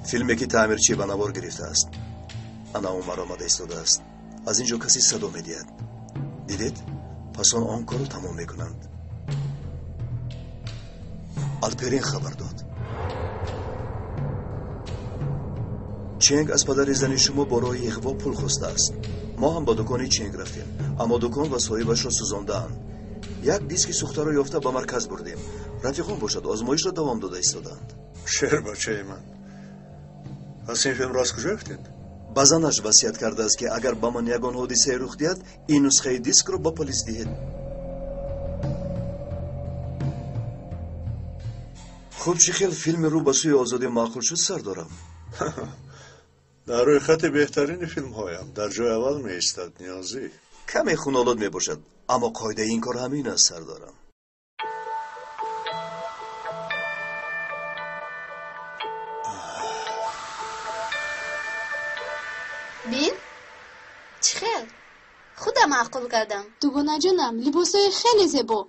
Speaker 13: Филме ки таъмирчӣ ба навор гирифтааст. Ана Умар омада истодааст. Аз ин ҷо касе садо медиҳад. Дидед? Пас он корро тамом мекунанд. Алперин хабар дод. Ченг аз падари зани шумо бо роҳи иғво пул хостааст. Мо ҳам ба дукони Ченг рафтем, аммо дукон ва соҳибашро сӯзондаанд. Як диски сӯхтаро ёфта ба марказ бурдем. Рафиқон бошад озмоишро давом дода истодаанд.
Speaker 16: Шер бачаи ман. Пас ин филмро аз куҷо ёфтед?
Speaker 13: Ба занаш васият кардааст ки агар ба ман ягон ҳодисае рух диҳад, ин нусхаи дискро ба полис диҳед. Хуб, чӣ хел филми рӯ ба сӯи озодӣ маъқул шуд, сардорам?
Speaker 16: Дар рӯйхати беҳтарини филмҳоям дар ҷои аввал меистад, Ниёзӣ.
Speaker 13: Каме хунолуд мебошад, аммо қоидаи ин кор ҳамин аст, сардорам.
Speaker 9: Бин, чӣ хел? Худам маъқул кардам.
Speaker 10: Дугонаҷонам, либосҳои хеле зебо.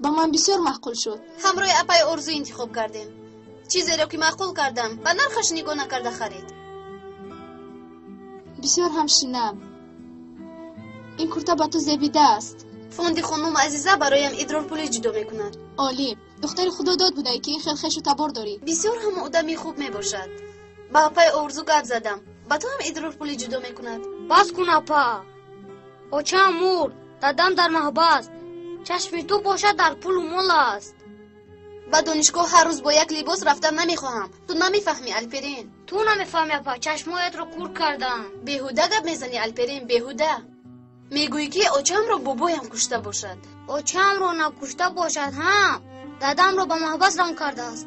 Speaker 10: Ба ман бисёр маъқул шуд.
Speaker 9: Ҳамроҳи апаи Орзу интихоб кардем. Чизеро ки маъқул кардам, ба нархаш нигоҳ накарда харид.
Speaker 10: Бисёр ҳам шинам. Ин курта ба ту зебидааст.
Speaker 19: Фонди хонум Азиза бароям идрорпулӣ ҷудо мекунад.
Speaker 10: Олӣ. Духтари худодод будаӣ, ки ин хел хешу табор дорӣ.
Speaker 19: Бисёр ҳам одами хуб мебошад. Ба апаи Орзу гап задам. Ба ту ҳам идрорпулӣ ҷудо мекунад.
Speaker 12: Бас кун, апа. Очаам мурд, дадам дар маҳбас. Чашми ту бошад дар пулу мол аст.
Speaker 19: Ба донишгоҳ ҳар рӯз бо як либос рафтан намехоҳам. Ту намефаҳмӣ, Алперин.
Speaker 12: Ту намефаҳмӣ, апа. Чашмҳоятро кур кардам.
Speaker 19: Беҳуда гап мезанӣ, Алперин, беҳуда. Мегӯӣ, ки очаамро бобоям кушта бошад.
Speaker 12: Очаамро накушта бошад ҳам, дадамро ба маҳбас равон кардааст.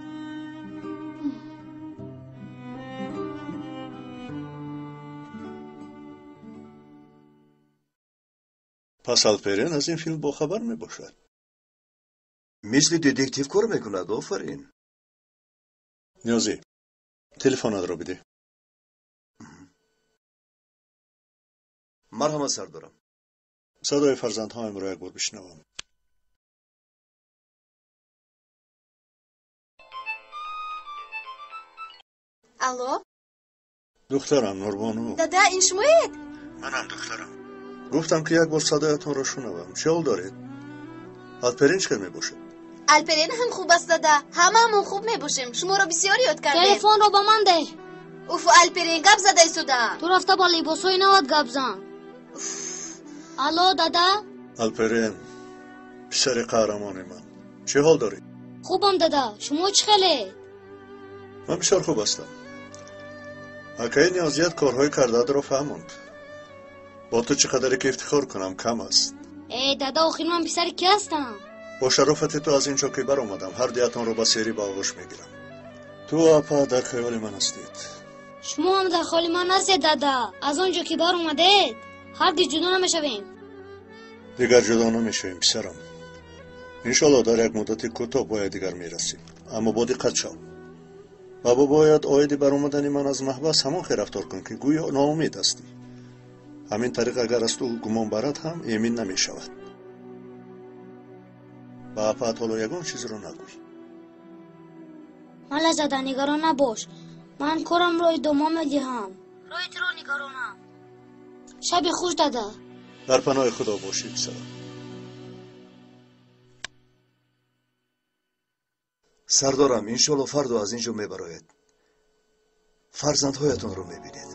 Speaker 16: Пас Алперин аз ин филм бохабар мебошад.
Speaker 13: Мисли детектив кор мекунад, офарин.
Speaker 16: Ниёзӣ, телефонатро бидеҳ.
Speaker 13: Марҳамат, сардорам.
Speaker 16: Садои фарзандҳоямро як бор бишнавам.
Speaker 19: Алло?
Speaker 16: Духтарам Нурбону.
Speaker 19: Дада, ин шумоед?
Speaker 16: Манам, духтарам. Гуфтам, ки як бор садоятонро шунавам. Чӣ ҳол доред? Алперин чӣ хел мебошад?
Speaker 19: Алперин ҳам хуб аст, дада. Ҳамаамон хуб мебошем. Шуморо бисёр ёд кардем.
Speaker 12: Телефонро ба ман деҳ.
Speaker 19: Уф, Алперин, гап зада истодаам.
Speaker 12: Ту рафта ба либосҳои нават гап зан. Алло, дада?
Speaker 16: Алперин, писари қаҳрамони ман. Чӣ ҳол дорӣ?
Speaker 12: Хубам, дада. Шумо чӣ хелед?
Speaker 16: Ман бисёр хуб ҳастам. Акаи Ниёзият корҳои кардаатро фаҳмонд. Бо ту чӣ қадаре ки ифтихор кунам, кам аст.
Speaker 12: Э, дада, охир ман писари кӣ ҳастам?
Speaker 16: Бо шарофати ту аз ин ҷо ки баромадам, ҳар дуятонро ба серӣ ба оғӯш мегирам. Ту, апа, дар хаёли ман ҳастед.
Speaker 12: Шумо ҳам дар хаёли ман ҳастед, дада. Аз он ҷо ки баромадед, ҳаргиз ҷудо намешавем.
Speaker 16: Дигар ҷудо намешавем, писарам. Иншоалло дар як муддати кӯтоҳ бо якдигар мерасем. Аммо бо диққат шав. Ва бо бояд оиди баромадани ман аз маҳбас ҳамон хел рафтор кун, ки гӯё ноумед ҳастӣ. Ҳамин тариқ агар аз ту гумон барад ҳам эмин намешавад. Ба апаат ҳоло ягон чизро нагӯй.
Speaker 12: Мала, дада, нигарон набош. Ман корамро идома медиҳам. Роҳи туро нигаронам. Шаби хуш, дада.
Speaker 16: Дар паноҳи худо бошӣ, писарам.
Speaker 13: Сардорам, иншоалло фардо аз ин ҷо мебароед. Фарзандҳоятонро мебинед.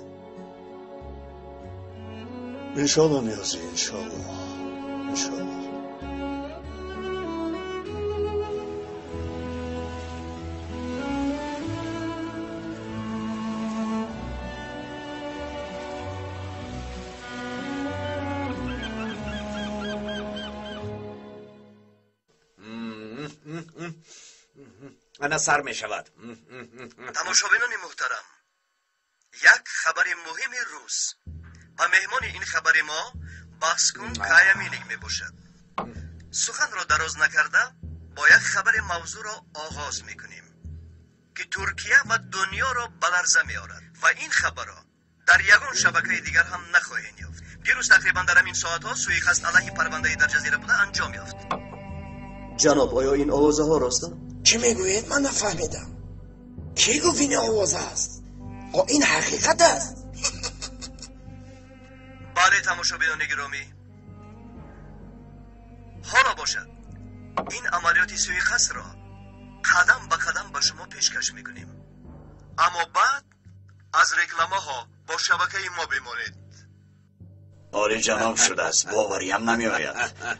Speaker 16: Иншоалло, Ниёзӣ, иншоалло, иншоалло.
Speaker 8: Ана сар мешавад.
Speaker 13: Тамошобинони муҳтарам, як хабари муҳими рӯз ва меҳмони ин хабари мо Баскун Каяминик мебошад. Суханро дароз накарда бо як хабари мавзӯъро оғоз мекунем, ки Туркия ва дунёро ба ларза меорад ва ин хабарро дар ягон шабакаи дигар ҳам нахоҳем ёфт. Дирӯз тақрибан дар ҳамин соатҳо суиқасд алайҳи парвандаи дар ҷазира буда анҷом ёфт. Ҷаноб, оё ин овозаҳо ростанд?
Speaker 2: Чӣ мегӯед? Ман нафаҳмидам. Кӣ гуфт ин овоз аст? О, ин ҳақиқат аст.
Speaker 13: Бале, тамошобинони гиромӣ, ҳоло бошад ин амалиёти суиқасдро қадам ба қадам ба шумо пешкаш мекунем. Аммо баъд аз рекламаҳо бо шабакаи мо бимонед.
Speaker 20: Оли ҷаноб шудааст, бовариам намеояд.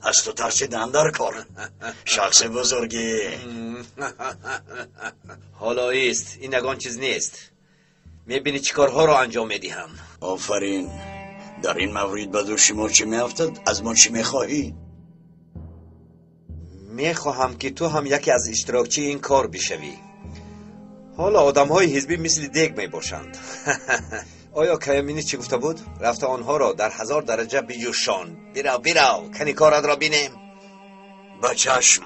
Speaker 20: Аз ту тарсидан дар кор. Шахси бузургӣ.
Speaker 8: Ҳоло ист, ин ягон чиз нест. Мебинӣ чӣ корҳоро анҷом медиҳам.
Speaker 20: Офарин. Дар ин маврид ба дӯши мо чӣ меафтад? Аз мо чӣ мехоҳӣ?
Speaker 8: Мехоҳам, ки ту ҳам яке аз иштирокчии ин кор бишавӣ. Ҳоло одамҳои ҳизбӣ мисли дег мебошанд. Оё Каямини чӣ гуфта буд? Рафта онҳоро дар 1000 дараҷа биҷӯшон. Бирав, бирав, кани коратро бинем.
Speaker 20: Ба чашм.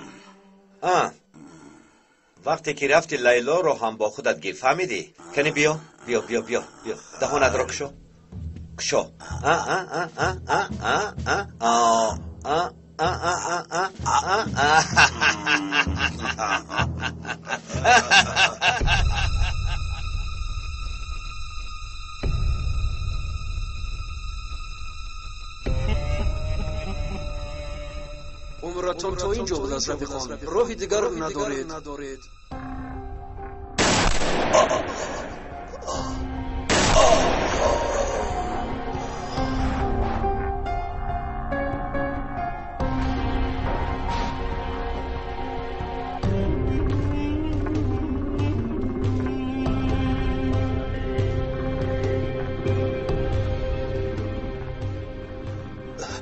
Speaker 8: Вақте ки рафти, Лайлоро ҳам бо худат гир, фаҳмидӣ? Кани биё, биё, биё, биё, биё. Даҳонатро кушо. Кушо. А а а а а а а а а а а а а а.
Speaker 15: Умратон то ин ҷо будааст, рафиқон. Роҳи дигар надоред.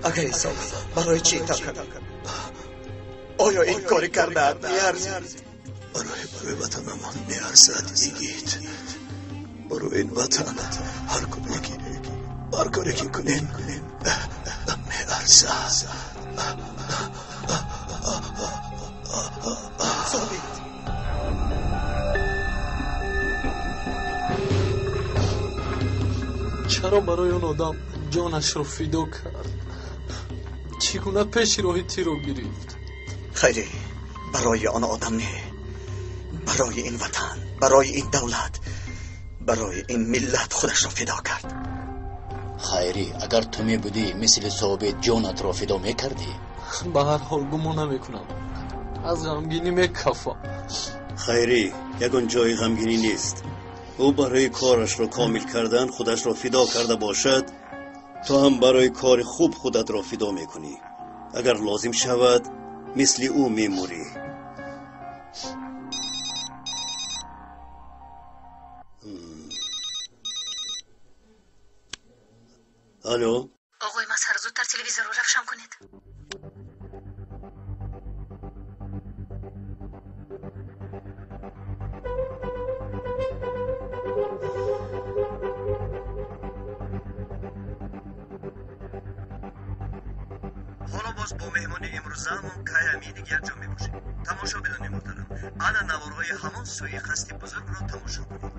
Speaker 3: Акаи Собит, барои чӣ ин тавр кардӣ? Оё ин кори кардаат меарзид?
Speaker 13: Барои ватанамон меарзад, игит. Барои ин ватан ҳар коре ки кунем меарзад.
Speaker 3: Собит,
Speaker 15: чаро барои он одам ҷонашро фидо кард? Чӣ гуна пеши роҳи тирро гирифт?
Speaker 3: Хайре, барои он одам не, барои ин ватан, барои ин давлат, барои ин миллат худашро фидо кард.
Speaker 21: Хайрӣ, агар ту мебудӣ, мисли Собит ҷонатро фидо мекардӣ?
Speaker 15: Ба ҳар ҳол гумон намекунам. Аз ғамгинӣ мекафам.
Speaker 11: Хайрӣ, ягон ҷои ғамгинӣ нест. Ӯ барои корашро комил кардан худашро фидо карда бошад, ту ҳам барои кори хуб худатро фидо мекунӣ. Агар лозим шавад, мисли ӯ мемурӣ. Алло?
Speaker 5: Оғои Мазҳар, зудтар телевизорро равшан кунед.
Speaker 22: Ҳоло боз бо меҳмони имрӯзаамон Кай Амини якҷо мебошем. Тамошобинони муҳтарам, ана наворҳои ҳамон суиқасди бузургро тамошо кунед.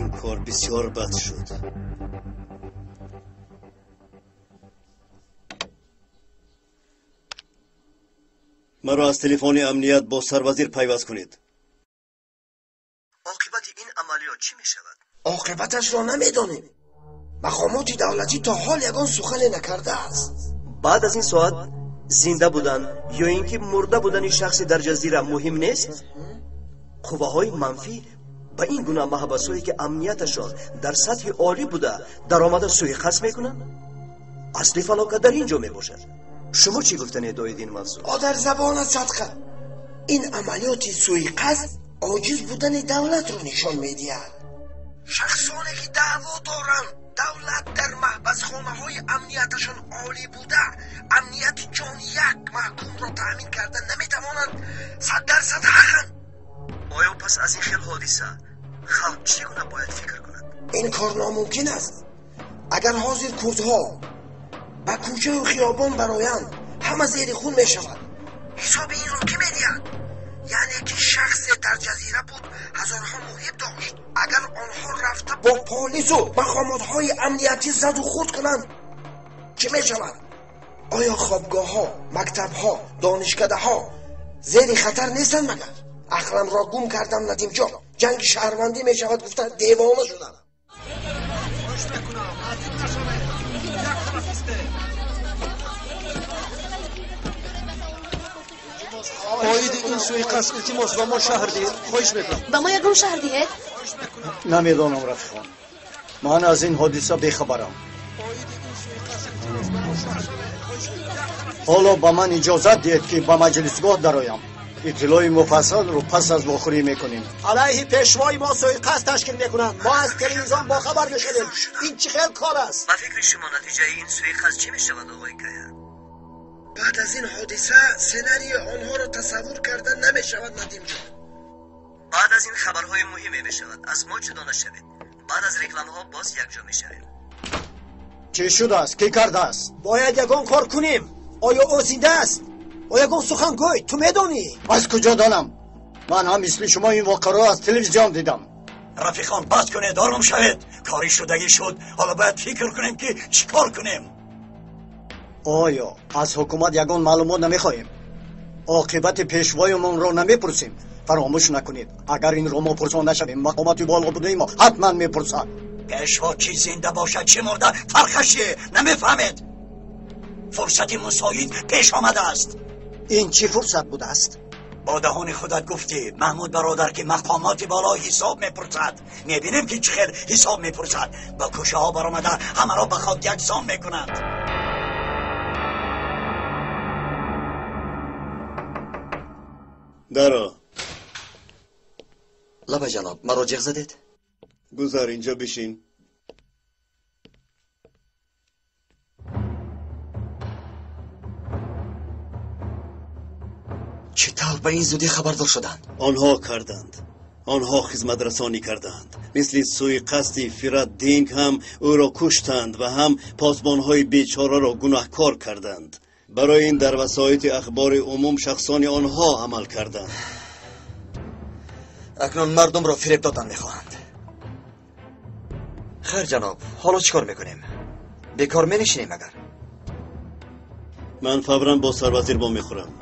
Speaker 11: Ин кор бисёр бад шуд. Маро аз телефони амният бо сарвазир пайваст кунед.
Speaker 22: Оқибати ин амалиёт чӣ мешавад?
Speaker 2: Оқибаташро намедонем. Мақомоти давлатӣ то ҳол ягон сухане накардааст.
Speaker 22: Баъд аз ин соат зинда будан ё ин ки мурда будани шахсе дар ҷазира муҳим нест? Қувваҳои манфӣ ба ин гуна маҳбасҳое ки амнияташон дар сатҳи олӣ буда даромада суиқасд мекунанд? Асли фалокат дар ин ҷо мебошад. Шумо чӣ гуфтанед оид ин мавзӯъ?
Speaker 2: Одарзабонат садқа, ин амалиёти суиқасд оҷиз будани давлатро нишон медиҳад. Шахсоне ки даъво доранд давлат дар маҳбасхонаҳои амнияташон олӣ буда амнияти ҷони як маҳкумро таъмин карда наметавонанд, 100% ҳақанд.
Speaker 22: Оё пас аз ин хел ҳодиса халқ чӣ гуна бояд фикр кунад?
Speaker 2: Ин кор номумкин аст. Агар ҳозир курдҳо ба кӯчаю хиёбон бароянд, ҳама зери хун мешавад. Ҳисоби инро кӣ медиҳад? Яъне ки шахсе дар ҷазира буд, ҳазорҳо муҳиб дошт. Агар онҳо рафта бо полису мақомотҳои амниятӣ заду хурд кунанд, чӣ мешавад? Оё хобгоҳҳо, мактабҳо, донишкадаҳо зери хатар нестанд магар? Ақламро гум кардам, Надимҷон. Ҷанги шаҳрвандӣ мешавад гуфта девона шудам.
Speaker 15: Оиди ин суиқасд илтимос ба мо шаҳр диҳед, хоҳиш мекунам.
Speaker 19: Ба мо ягон шаҳр диҳед?
Speaker 20: Намедонам, рафиқон, ман аз ин ҳодиса бехабарам. Ҳоло ба ман иҷозат диҳед ки ба маҷлисгоҳ дароям. Иттилои муфассалро пас аз вохӯрӣ мекунем.
Speaker 6: Алайҳи пешвои мо суиқасд ташкил мекунанд. Мо аз телевизион бохабар мешавем. Ин чӣ хел кор аст?
Speaker 22: Ба фикри шумо натиҷаи ин суиқасд чӣ мешавад, оғои Кая?
Speaker 2: Баъд аз ин ҳодиса сценарии онҳоро тасаввур карда намешавад, Надимҷон.
Speaker 22: Баъд аз ин хабарҳои муҳиме мешавад. Аз мо ҷудо нашавед. Баъд аз рекламаҳо боз якҷо мешавем.
Speaker 20: Чӣ шудааст? Кӣ кардааст?
Speaker 6: Бояд ягон кор кунем. Оё ӯ зинда аст? Ӯ ягон сухан гӯй, ту медонӣ?
Speaker 20: Аз куҷо донам? Ман ҳам мисли шумо ин воқеаро аз телевизион дидам.
Speaker 3: Рафиқон, бас кунед, ором шавед. Кори шудагӣ шуд. Ҳоло бояд фикр кунем ки чӣ кор кунем.
Speaker 20: Оё аз ҳукумат ягон маълумот намехоҳем? Оқибати пешвоямонро намепурсем? Фаромӯш накунед, агар инро мо пурсон нашавем, мақомоти боло будаи мо ҳатман мепурсад.
Speaker 3: Пешво чӣ зинда бошад, чӣ мурда, фарқаш чие? Намефаҳмед? Фурсати мусоид пеш омадааст.
Speaker 6: Ин чӣ фурсат будааст?
Speaker 3: Бо даҳони худат гуфтӣ, Маҳмуд бародар, ки мақомоти боло ҳисоб мепурсад. Мебинем ки чӣ хел ҳисоб мепурсад. Ба кӯчаҳо баромада ҳамаро ба хок яксон мекунад.
Speaker 11: Даро.
Speaker 3: Лаба ҷаноб, маро ҷиғ задед?
Speaker 11: Гузар, инҷо бишин.
Speaker 3: Чӣ тавр ба ин зудӣ хабардор шуданд?
Speaker 11: Онҳо карданд. Онҳо хизматрасонӣ карданд. Мисли суиқасди Фират Динк ҳам ӯро куштанд ва ҳам посбонҳои бечораро гунаҳкор карданд. Барои ин дар васоити ахбори умум шахсони онҳо амал карданд.
Speaker 3: Акнун мардумро фиреб додан мехоҳанд. Хайр ҷаноб, ҳоло чӣ кор мекунем? Бекор менишинем агар?
Speaker 11: Ман фавран бо сарвазир вомехӯрам.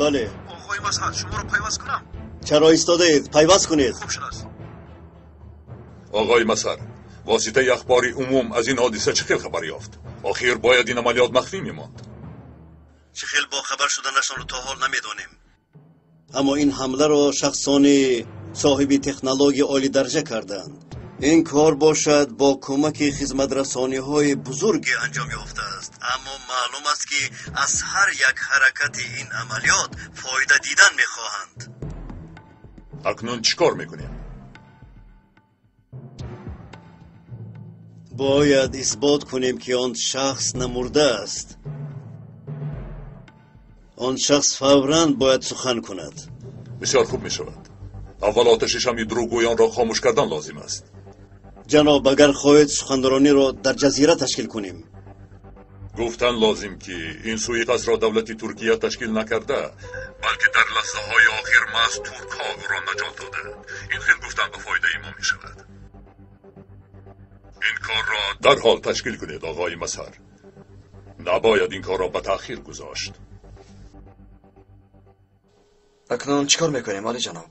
Speaker 11: Бале.
Speaker 4: Оғои Мазҳар, шуморо пайваст кунам?
Speaker 11: Чаро истодаед? Пайваст кунед.
Speaker 4: Хуб шудааст.
Speaker 1: Оғои Мазҳар, воситаи ахбори умум аз ин ҳодиса чӣ хел хабар ёфт? Охир бояд ин амалиёт махфӣ мемонд.
Speaker 11: Чӣ хел бохабар шуданашонро то ҳол намедонем. Аммо ин ҳамларо шахсони соҳиби технология олидарҷа карданд. Ин кор бошад бо кӯмаки хизматрасониҳои бузурге анҷом ёфтааст. Аммо маълум аст, ки аз ҳар як ҳаракати ин амалиёт фоида дидан мехоҳанд.
Speaker 1: Акнун чӣ кор мекунем?
Speaker 11: Бояд исбот кунем, ки он шахс намурдааст. Он шахс фавран бояд сухан кунад.
Speaker 1: Бисёр хуб мешавад. Аввал оташи шамъи дурӯғгӯёнро хомӯш кардан лозим аст.
Speaker 11: Ҷаноб, агар хоҳед суханрониро дар ҷазира ташкил кунем.
Speaker 1: Гуфтан лозим, ки ин суиқасдро давлати Туркия ташкил накарда, балки дар лаҳзаҳои охир маҳз туркҳо ӯро наҷот доданд. Ин хел гуфтан ба фоидаи мо мешавад. Ин корро дарҳол ташкил кунед, оғои Мазҳар. Набояд ин корро ба таъхир гузошт.
Speaker 3: Акнун чӣ кор мекунем, олиҷаноб?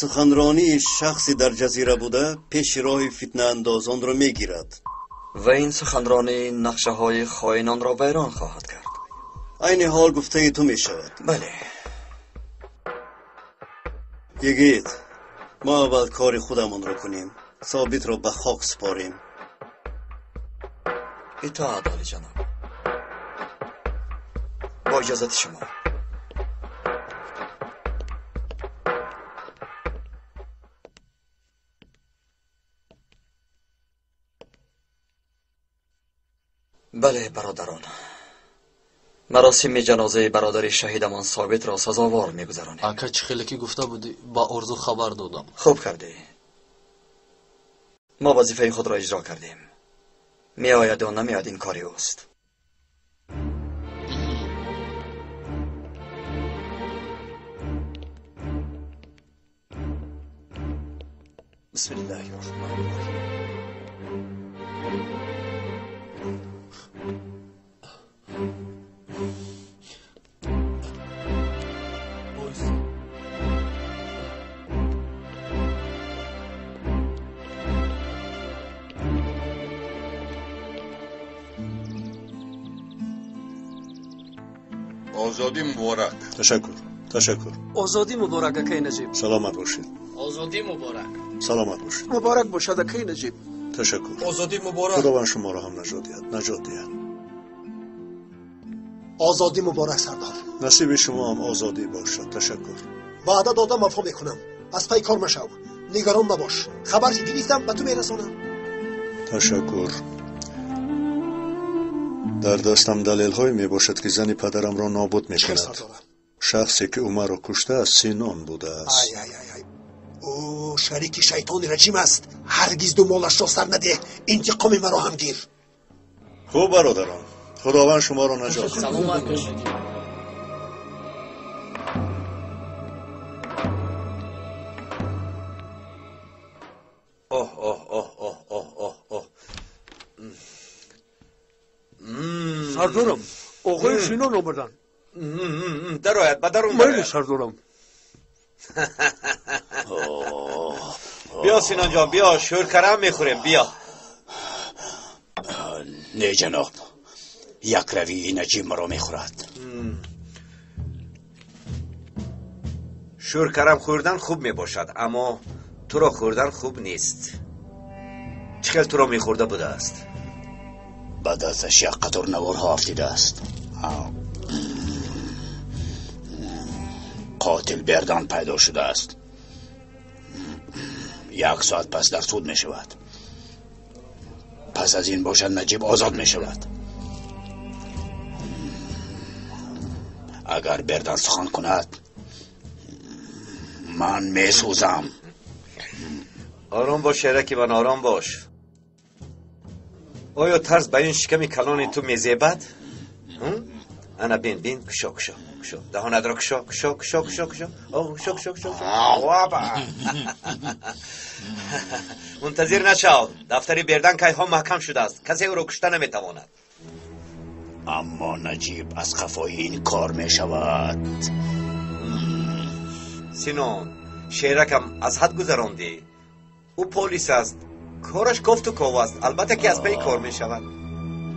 Speaker 11: Суханронии шахси дар ҷазира буда пеши роҳи фитнаандозонро мегирад.
Speaker 3: Ва ин суханронӣ нақшаҳои хоинонро вайрон хоҳад кард.
Speaker 11: Айни ҳол гуфтаи ту мешавад.
Speaker 3: Бале.
Speaker 11: Йигит, мо аввал кори худамонро кунем, Собитро ба хок супорем.
Speaker 3: Итоат, олиҷаноб. Бо иҷозати шумо. Бале, бародарон, маросими ҷанозаи бародари шаҳидамон Собитро сазовор мегузаронем.
Speaker 15: Ака, чӣ хеле ки гуфта будӣ, ба Орзу хабар додам.
Speaker 3: Хуб кардӣ. Мо вазифаи худро иҷро кардем. Меояд ё намеояд, ин кори ӯст. Бисмиллаҳи роҳмани роҳим.
Speaker 1: Озодӣ муборак.
Speaker 7: Ташаккур, ташаккур.
Speaker 14: Озодӣ муборак, акаи Наҷиб.
Speaker 7: Саломат бошед.
Speaker 14: Озодӣ муборак.
Speaker 7: Саломат бошед.
Speaker 14: Муборак бошад, акаи Наҷиб.
Speaker 7: Ташаккур.
Speaker 14: Озодӣ муборак.
Speaker 7: Худованд шуморо ҳам наҷот диҳад, наҷот диҳад.
Speaker 6: Озодӣ муборак, сардор.
Speaker 7: Насиби шумо ҳам озодӣ бошад. Ташаккур.
Speaker 6: Ваъда додам, вафо мекунам. Аз пай кор машав. Нигарон набош. Хабар ки гирифтам, ба ту мерасонам.
Speaker 7: Ташаккур. Дар дастам далелҳое мебошад, ки зани падарамро нобуд мекунад. Шахсе ки ӯ маро куштааст, Синон будааст.
Speaker 6: Ай ай ай ай, ӯ шарики шайтони раҷим аст. Ҳаргиз думолашро сар надеҳ. Интиқоми маро ҳам гир.
Speaker 7: Хуб, бародарон, худованд шуморо наҷот диҳад.
Speaker 14: Саломат бошед.
Speaker 8: Оҳ, оҳ, оҳ, оҳ, оҳ, оҳ, оҳ.
Speaker 14: Сардорам, оғои Синон омаданд.
Speaker 8: Дарояд, ба дарун.
Speaker 14: Майли, сардорам.
Speaker 8: Биё Синон ҷон, биё, шӯркарам мехӯрем, биё.
Speaker 21: Не ҷаноб, як равии Наҷиб маро мехӯрад.
Speaker 8: Шӯркарам хӯрдан хуб мебошад, аммо туро хӯрдан хуб нест. Чӣ хел туро мехӯрда будааст?
Speaker 21: Ба дасташ як қатор наворҳо афтидааст. Қотил Бердан пайдо шудааст. Як соат пас дар суд мешавад. Пас аз ин бошад Наҷиб озод мешавад. Агар Бердан сухан кунад, ман месӯзам.
Speaker 8: Ором бош, шераки ман, ором бош. Оё тарс ба ин шиками калони ту мезебад? Ана бин, бин, кушо, кушо, кушо. Даҳонатро кушо, кушо, кушо, кушо, кушо. О, кушо, кушо, кушо. Ваба! Мунтазир нашав. Дафтари Бердан кайҳо маҳкам шудааст. Касе ӯро кушта наметавонад.
Speaker 21: Аммо Наҷиб аз қафои ин кор мешавад.
Speaker 8: Синон, шеракам аз ҳад гузарондӣ. Ӯ полис аст. Кораш кофту ков аст. Албатта ки аз пайи кор мешавад.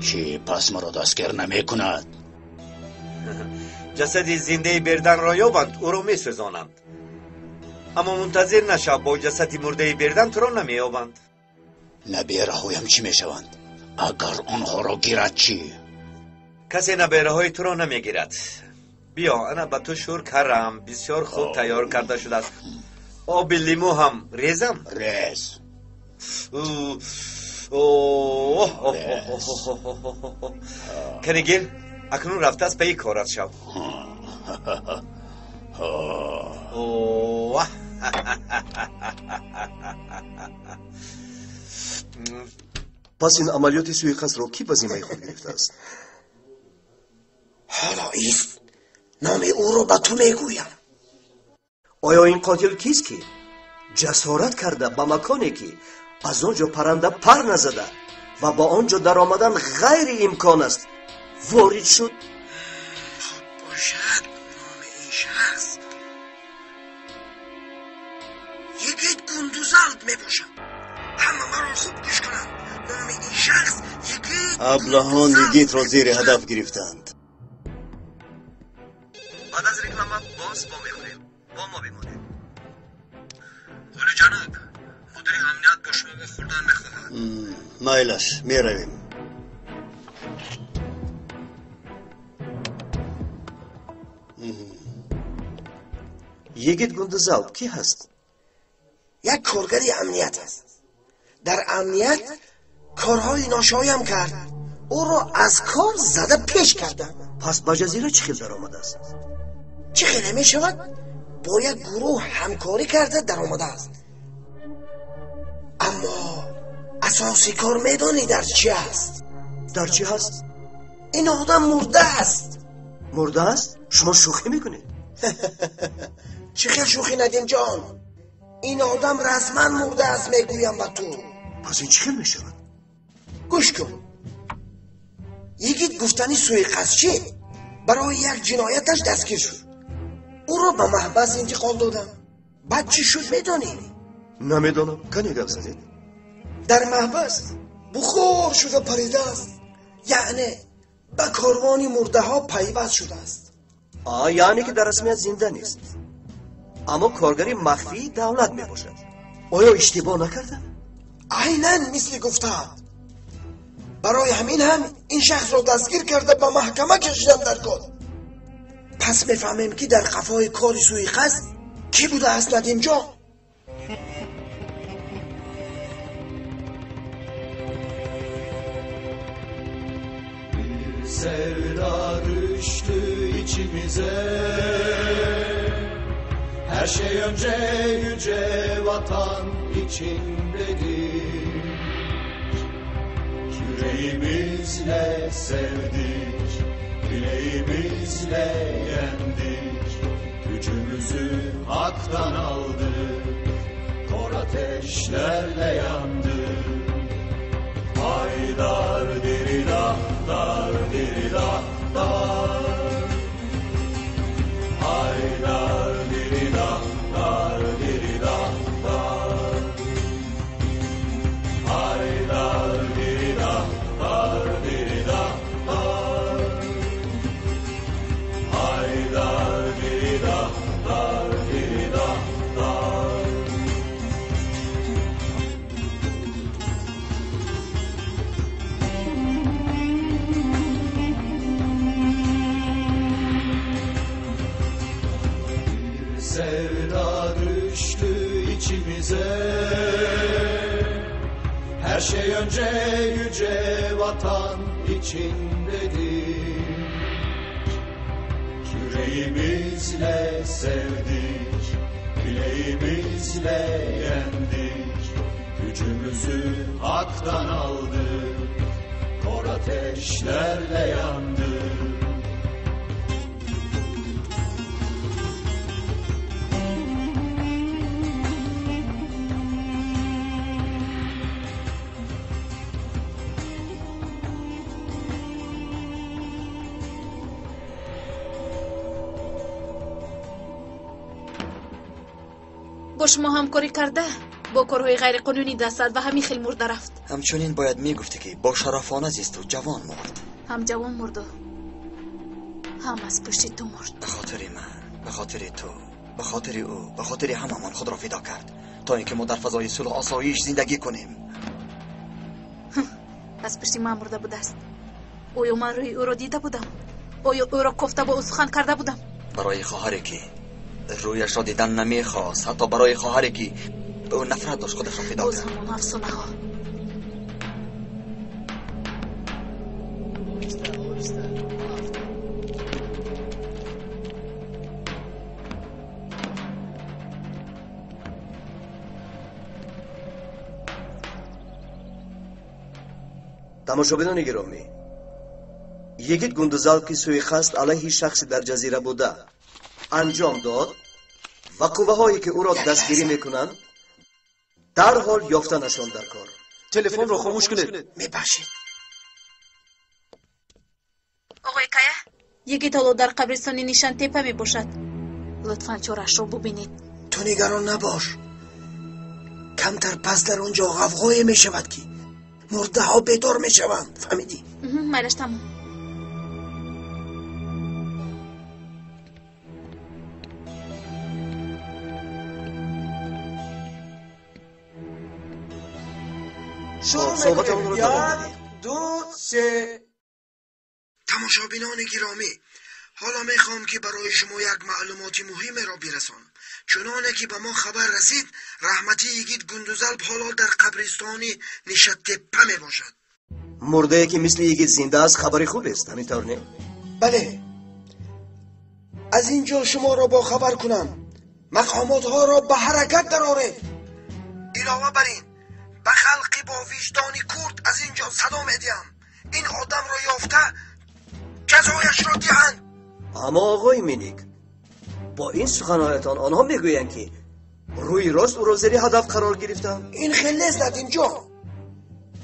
Speaker 21: Чӣ, пас маро дастгир намекунад?
Speaker 8: Ҷасади зиндаи Берданро ёбанд, ӯро месӯзонанд. Аммо мунтазир нашав, бо ҷасади мурдаи Бердан туро намеёбанд.
Speaker 21: Набераҳоям чӣ мешаванд? Агар онҳоро гирад чӣ?
Speaker 8: Касе набераҳои туро намегирад. Биё, ана ба ту шӯр карам, бисёр хуб тайёр карда шудааст. Оби лимӯ ҳам резам?
Speaker 21: Рез.
Speaker 8: Кани гир, акнун рафта аз пайи корат шав.
Speaker 13: Пас ин амалиёти суиқасдро кӣ ба зиммаи худ гирифтааст?
Speaker 2: Ҳоло ист, номи ӯро ба ту мегӯям.
Speaker 22: Оё ин қотил кист, ки ҷасорат карда ба маконе, ки аз он ҷо парранда пар назада ва ба он ҷо даромадан ғайриимкон аст, ворид шуд?
Speaker 2: Хуб бошад, номи ин шахс Йигит Гундузалп мебошад. Ҳама маро хуб гӯш кунанд. Номи ин шахс Йигит.
Speaker 11: Аблаҳон Йигитро зери ҳадаф гирифтанд.
Speaker 22: Баъд аз реклама боз вомехӯрем. Бо мо бимонед.
Speaker 4: Олиҷаноб, мудири амният бо шумо вохӯрдан мехоҳад.
Speaker 11: Майлаш, меравем.
Speaker 22: Йигит Гундузалп кӣ ҳаст?
Speaker 2: Як коргари амният аст. Дар амният корҳои ношоям кард. Ӯро аз кор зада пеш карданд.
Speaker 22: Пас ба ҷазира чӣ хел даромадааст?
Speaker 2: Чӣ хеле мешавад? Бо як гурӯҳ ҳамкорӣ карда даромадааст. Аммо асоси кор медонӣ дар чӣ аст?
Speaker 22: Дар чӣ ҳаст?
Speaker 2: Ин одам мурда аст.
Speaker 22: Мурда аст? Шумо шӯхӣ мекунед?
Speaker 2: Чӣ хел шӯхӣ, Надимҷон? Ин одам расман мурда аст, мегӯям ба ту.
Speaker 22: Пас ин чӣ хел мешавад?
Speaker 2: Гӯш кун. Йигит гуфтани суиқасдчӣ барои як ҷинояташ дастгир шуд. Ӯро ба маҳбас интиқол додам. Баъд чӣ шуд медонӣ?
Speaker 13: Намедонам. Кане гап занед.
Speaker 2: Дар маҳбас бухор шуда паридааст. Яъне ба корвони мурдаҳо пайваст шудааст.
Speaker 22: Яъне ки дар расмият зинда нест, аммо коргари махфии давлат мебошад. Оё иштибоҳ накардам?
Speaker 2: Айнан мисли гуфтаат. Барои ҳамин ҳам ин шахсро дастгир карда ба маҳкама кашидам дар кор. Пас мефаҳмем, ки дар қафои кори суиқасд кӣ будааст, Надимҷон.
Speaker 17: Bir sevda düştü içimize. Her şey önce yüce vatan için dedik. Yüreğimizle sevdik, bileğimizle yendik. Gücümüzü haktan aldık, kor ateşlerle yandık. Haydar dirilah, dar dirilah, dar. Haydar dirilah, dar dirilah, dar. Her şey önce yüce vatan için dedik. Yüreğimizle sevdik, bileğimizle yendik. Gücümüzü haktan aldık, kor ateşlerle yandık.
Speaker 10: Бо шумо ҳамкорӣ карда бо корҳои ғайриқонунӣ даст зад ва ҳамин хел мурда рафт.
Speaker 3: Ҳамчунин бояд мегуфтӣ, ки бошарафона зисту ҷавон мурд.
Speaker 10: Ҳам ҷавон мурду, ҳам аз пушти ту мурд.
Speaker 3: Ба хотири ман, ба хотири ту, ба хотири ӯ, ба хотири ҳамамон худро фидо кард, то ин ки мо дар фазои сулҳу осоиш зиндагӣ кунем.
Speaker 10: Аз пушти ман мурда будааст. Оё ман рӯи ӯро дида будам? Оё ӯро кофта бо ӯ сухан карда будам?
Speaker 3: Барои хоҳаре ки рӯяшро дидан намехост, ҳатто барои хоҳаре ки ба ӯ нафрат дошт, худашро фидо
Speaker 10: Боз
Speaker 3: кард.
Speaker 10: ҳамон афсонаҳо.
Speaker 22: Тамошобинони гиромӣ, Йигит Гундузалп, ки суиқасд алайҳи шахси дар ҷазира буда анҷом дод ва қувваҳое ки ӯро дастгирӣ мекунанд, дарҳол ёфтанашон дар кор.
Speaker 14: Телефонро хомӯш кунед.
Speaker 2: Мебахшед.
Speaker 10: Оғои Кая, Йигит ҳоло дар қабристони Нишантепа мебошад. Лутфан чораашро бубинед.
Speaker 2: Ту нигарон набош. Камтар пас дар он ҷо ғавғое мешавад, ки мурдаҳо бедор мешаванд, фаҳмидӣ?
Speaker 10: Майлаш, тамом.
Speaker 2: Шурӯъ
Speaker 22: Суҳбатамонро
Speaker 2: мекунем.
Speaker 22: давом
Speaker 2: Як,
Speaker 22: диҳем.
Speaker 2: ду, се. Тамошобинони гиромӣ, ҳоло мехоҳам, ки барои шумо як маълумоти муҳимеро бирасонам. Чуноне ки ба мо хабар расид, раҳматии Йигит Гундузалп ҳоло дар қабристони Нишаттеппа мебошад.
Speaker 22: Мурдае ки мисли Йигит зинда аст, хабари хубест, ҳамин тавр не?
Speaker 2: Бале, аз ин ҷо шуморо бохабар кунам, мақомотҳоро ба ҳаракат дароред. Илова бар ин, ба халқи бо виҷдони курд аз ин ҷо садо медиҳам: ин одамро ёфта ҷазояшро диҳанд.
Speaker 22: Аммо оғои Миник, бо ин суханҳоятон онҳо мегӯянд, ки рӯи рост ӯро зери ҳадаф қарор гирифтанд.
Speaker 2: Ин хел нест, Надимҷон.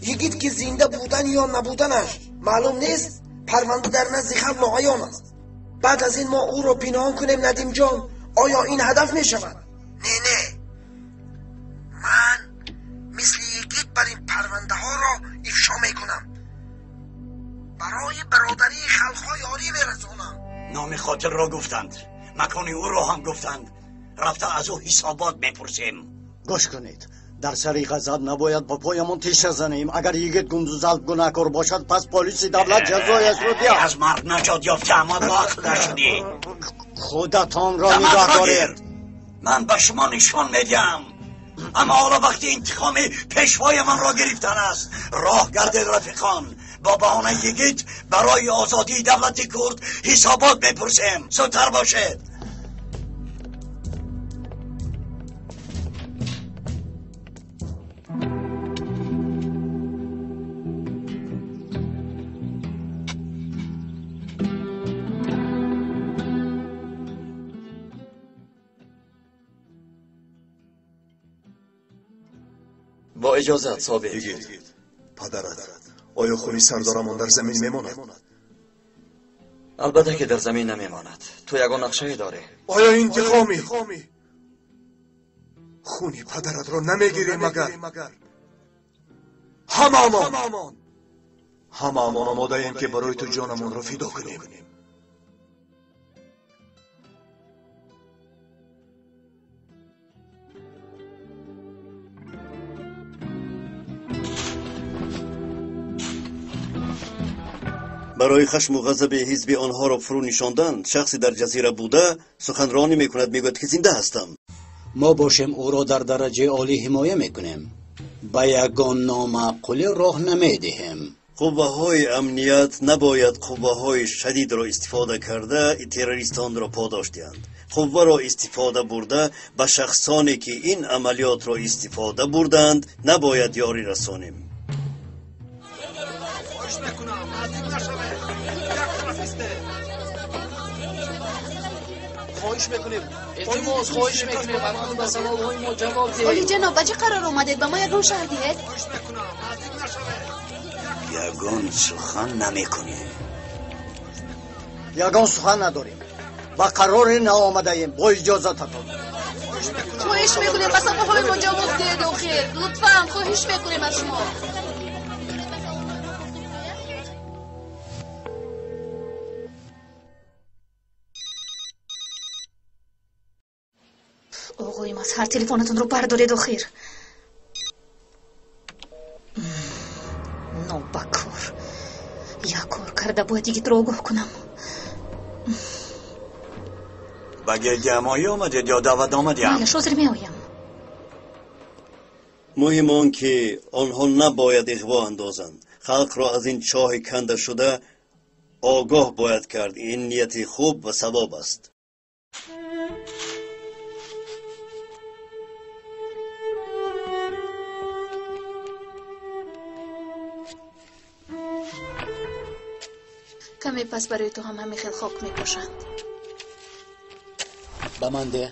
Speaker 2: Йигит ки зинда будан ё набуданаш маълум нест, парванда дар назди халқ ноаён аст. Баъд аз ин мо ӯро пинҳон кунем, Надимҷон, оё ин ҳадаф мешавад? Не, не, ман мисли Йигит бар ин парвандаҳоро ифшо мекунам, барои бародарии халқҳо ёрӣ мерасонам.
Speaker 21: Номи қотилро гуфтанд, макони ӯро ҳам гуфтанд. Рафта аз ӯ ҳисобот мепурсем.
Speaker 20: Гӯш кунед, дар сари ғазаб набояд ба поямон теша занем. Агар Йигит Гундузалп гунаҳкор бошад, пас полиси давлат ҷазояшро диҳад.
Speaker 21: Аз марг наҷот ёфта, аммо бо ақл нашудӣ.
Speaker 20: Худатонро
Speaker 21: Даматро
Speaker 20: нигоҳ
Speaker 21: гир.
Speaker 20: доред.
Speaker 21: Ман ба шумо нишон медиҳам, аммо ҳоло вақти интиқоми пешвоямонро гирифтан аст. Роҳ гардед, рафиқон, бо баҳонаи Йигит барои озодии давлати курд ҳисобот мепурсем. Зудтар бошед.
Speaker 3: Бо иҷозат, Собит.
Speaker 13: Йигит, падарат оё хуни сардорамон дар замин мемонад?
Speaker 3: Албатта ки дар замин намемонад. Ту ягон нақшае дорӣ?
Speaker 13: Оё интиқоми хуни падаратро намегирем, магар ҳамаамон омодаем, ки барои ту ҷонамонро фидо кунем.
Speaker 11: Барои хашму ғазаби ҳизби онҳоро фурӯ нишондан, шахсе дар ҷазира буда суханронӣ мекунад, мегӯяд, ки зинда ҳастам.
Speaker 21: Мо бошем, ӯро дар дараҷаи олӣ ҳимоя мекунем. Ба ягон номаъқулӣ роҳ намедиҳем.
Speaker 11: Қувваҳои амният набояд қувваҳои шадидро истифода карда террористонро подош диҳанд. Қувваро истифода бурда ба шахсоне ки ин амалиётро истифода бурданд набояд ёрӣ расонем.
Speaker 14: Хоҳиш мекунем.
Speaker 15: Илтимос, хоҳиш мекунем, акнун ба саволҳои мо ҷавоб диҳед.
Speaker 19: Олиҷаноб, ба чӣ қарор омадед? Ба мо ягон шарҳ диҳед.
Speaker 21: Ягон сухан намекунем.
Speaker 20: Ягон сухан надорем. Ба қароре наомадаем. Бо иҷозататон.
Speaker 19: Хоҳиш мекунем, ба саволҳои мо ҷавоб диҳед охир. Лутфан, хоҳиш мекунем аз шумо.
Speaker 5: Оғои Мазҳар, телефонатонро бардоред охир. Нобакор. Як кор карда бояд йигитро огоҳ кунам.
Speaker 21: Ба гирдиҳамоӣ омадед ё даъватнома диҳам?
Speaker 5: Майлаш, ҳозир меоям.
Speaker 11: Муҳим он ки онҳо набояд иғво андозанд. Халқро аз ин чоҳи канда шуда огоҳ бояд кард. Ин нияти хуб ва савоб аст.
Speaker 10: Каме пас барои ту ҳам ҳамин хел хок мепошанд.
Speaker 21: Ба ман деҳ.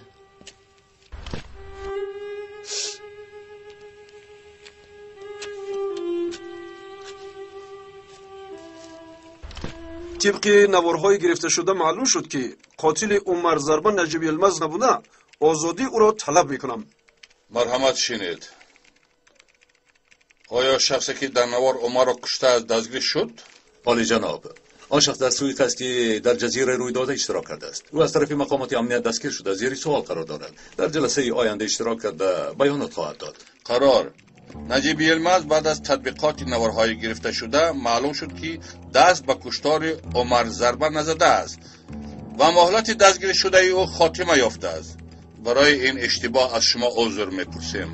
Speaker 14: Тибқи наворҳои гирифташуда маълум шуд, ки қотили Умар Зарба Наҷиб Йилмаз набуда, озодии ӯро талаб мекунам.
Speaker 9: Марҳамат, шинед. Оё шахсе ки дар навор Умарро куштааст дастгир шуд?
Speaker 1: Олиҷаноб, он шахс дар суиқасди дар ҷазира рӯйдода иштирок кардааст. Ӯ аз тарафи мақомоти амният дастгир шуда, зери суол қарор дорад. Дар ҷаласаи оянда иштирок карда баёнот хоҳад дод.
Speaker 9: Қарор. Наҷиб Йилмаз баъд аз татбиқоти наворҳои гирифташуда маълум шуд, ки даст ба куштори Умар Зарба назадааст ва муҳлати дастгиришудаи ӯ хотима ёфтааст. Барои ин иштибоҳ аз шумо узр мепурсем.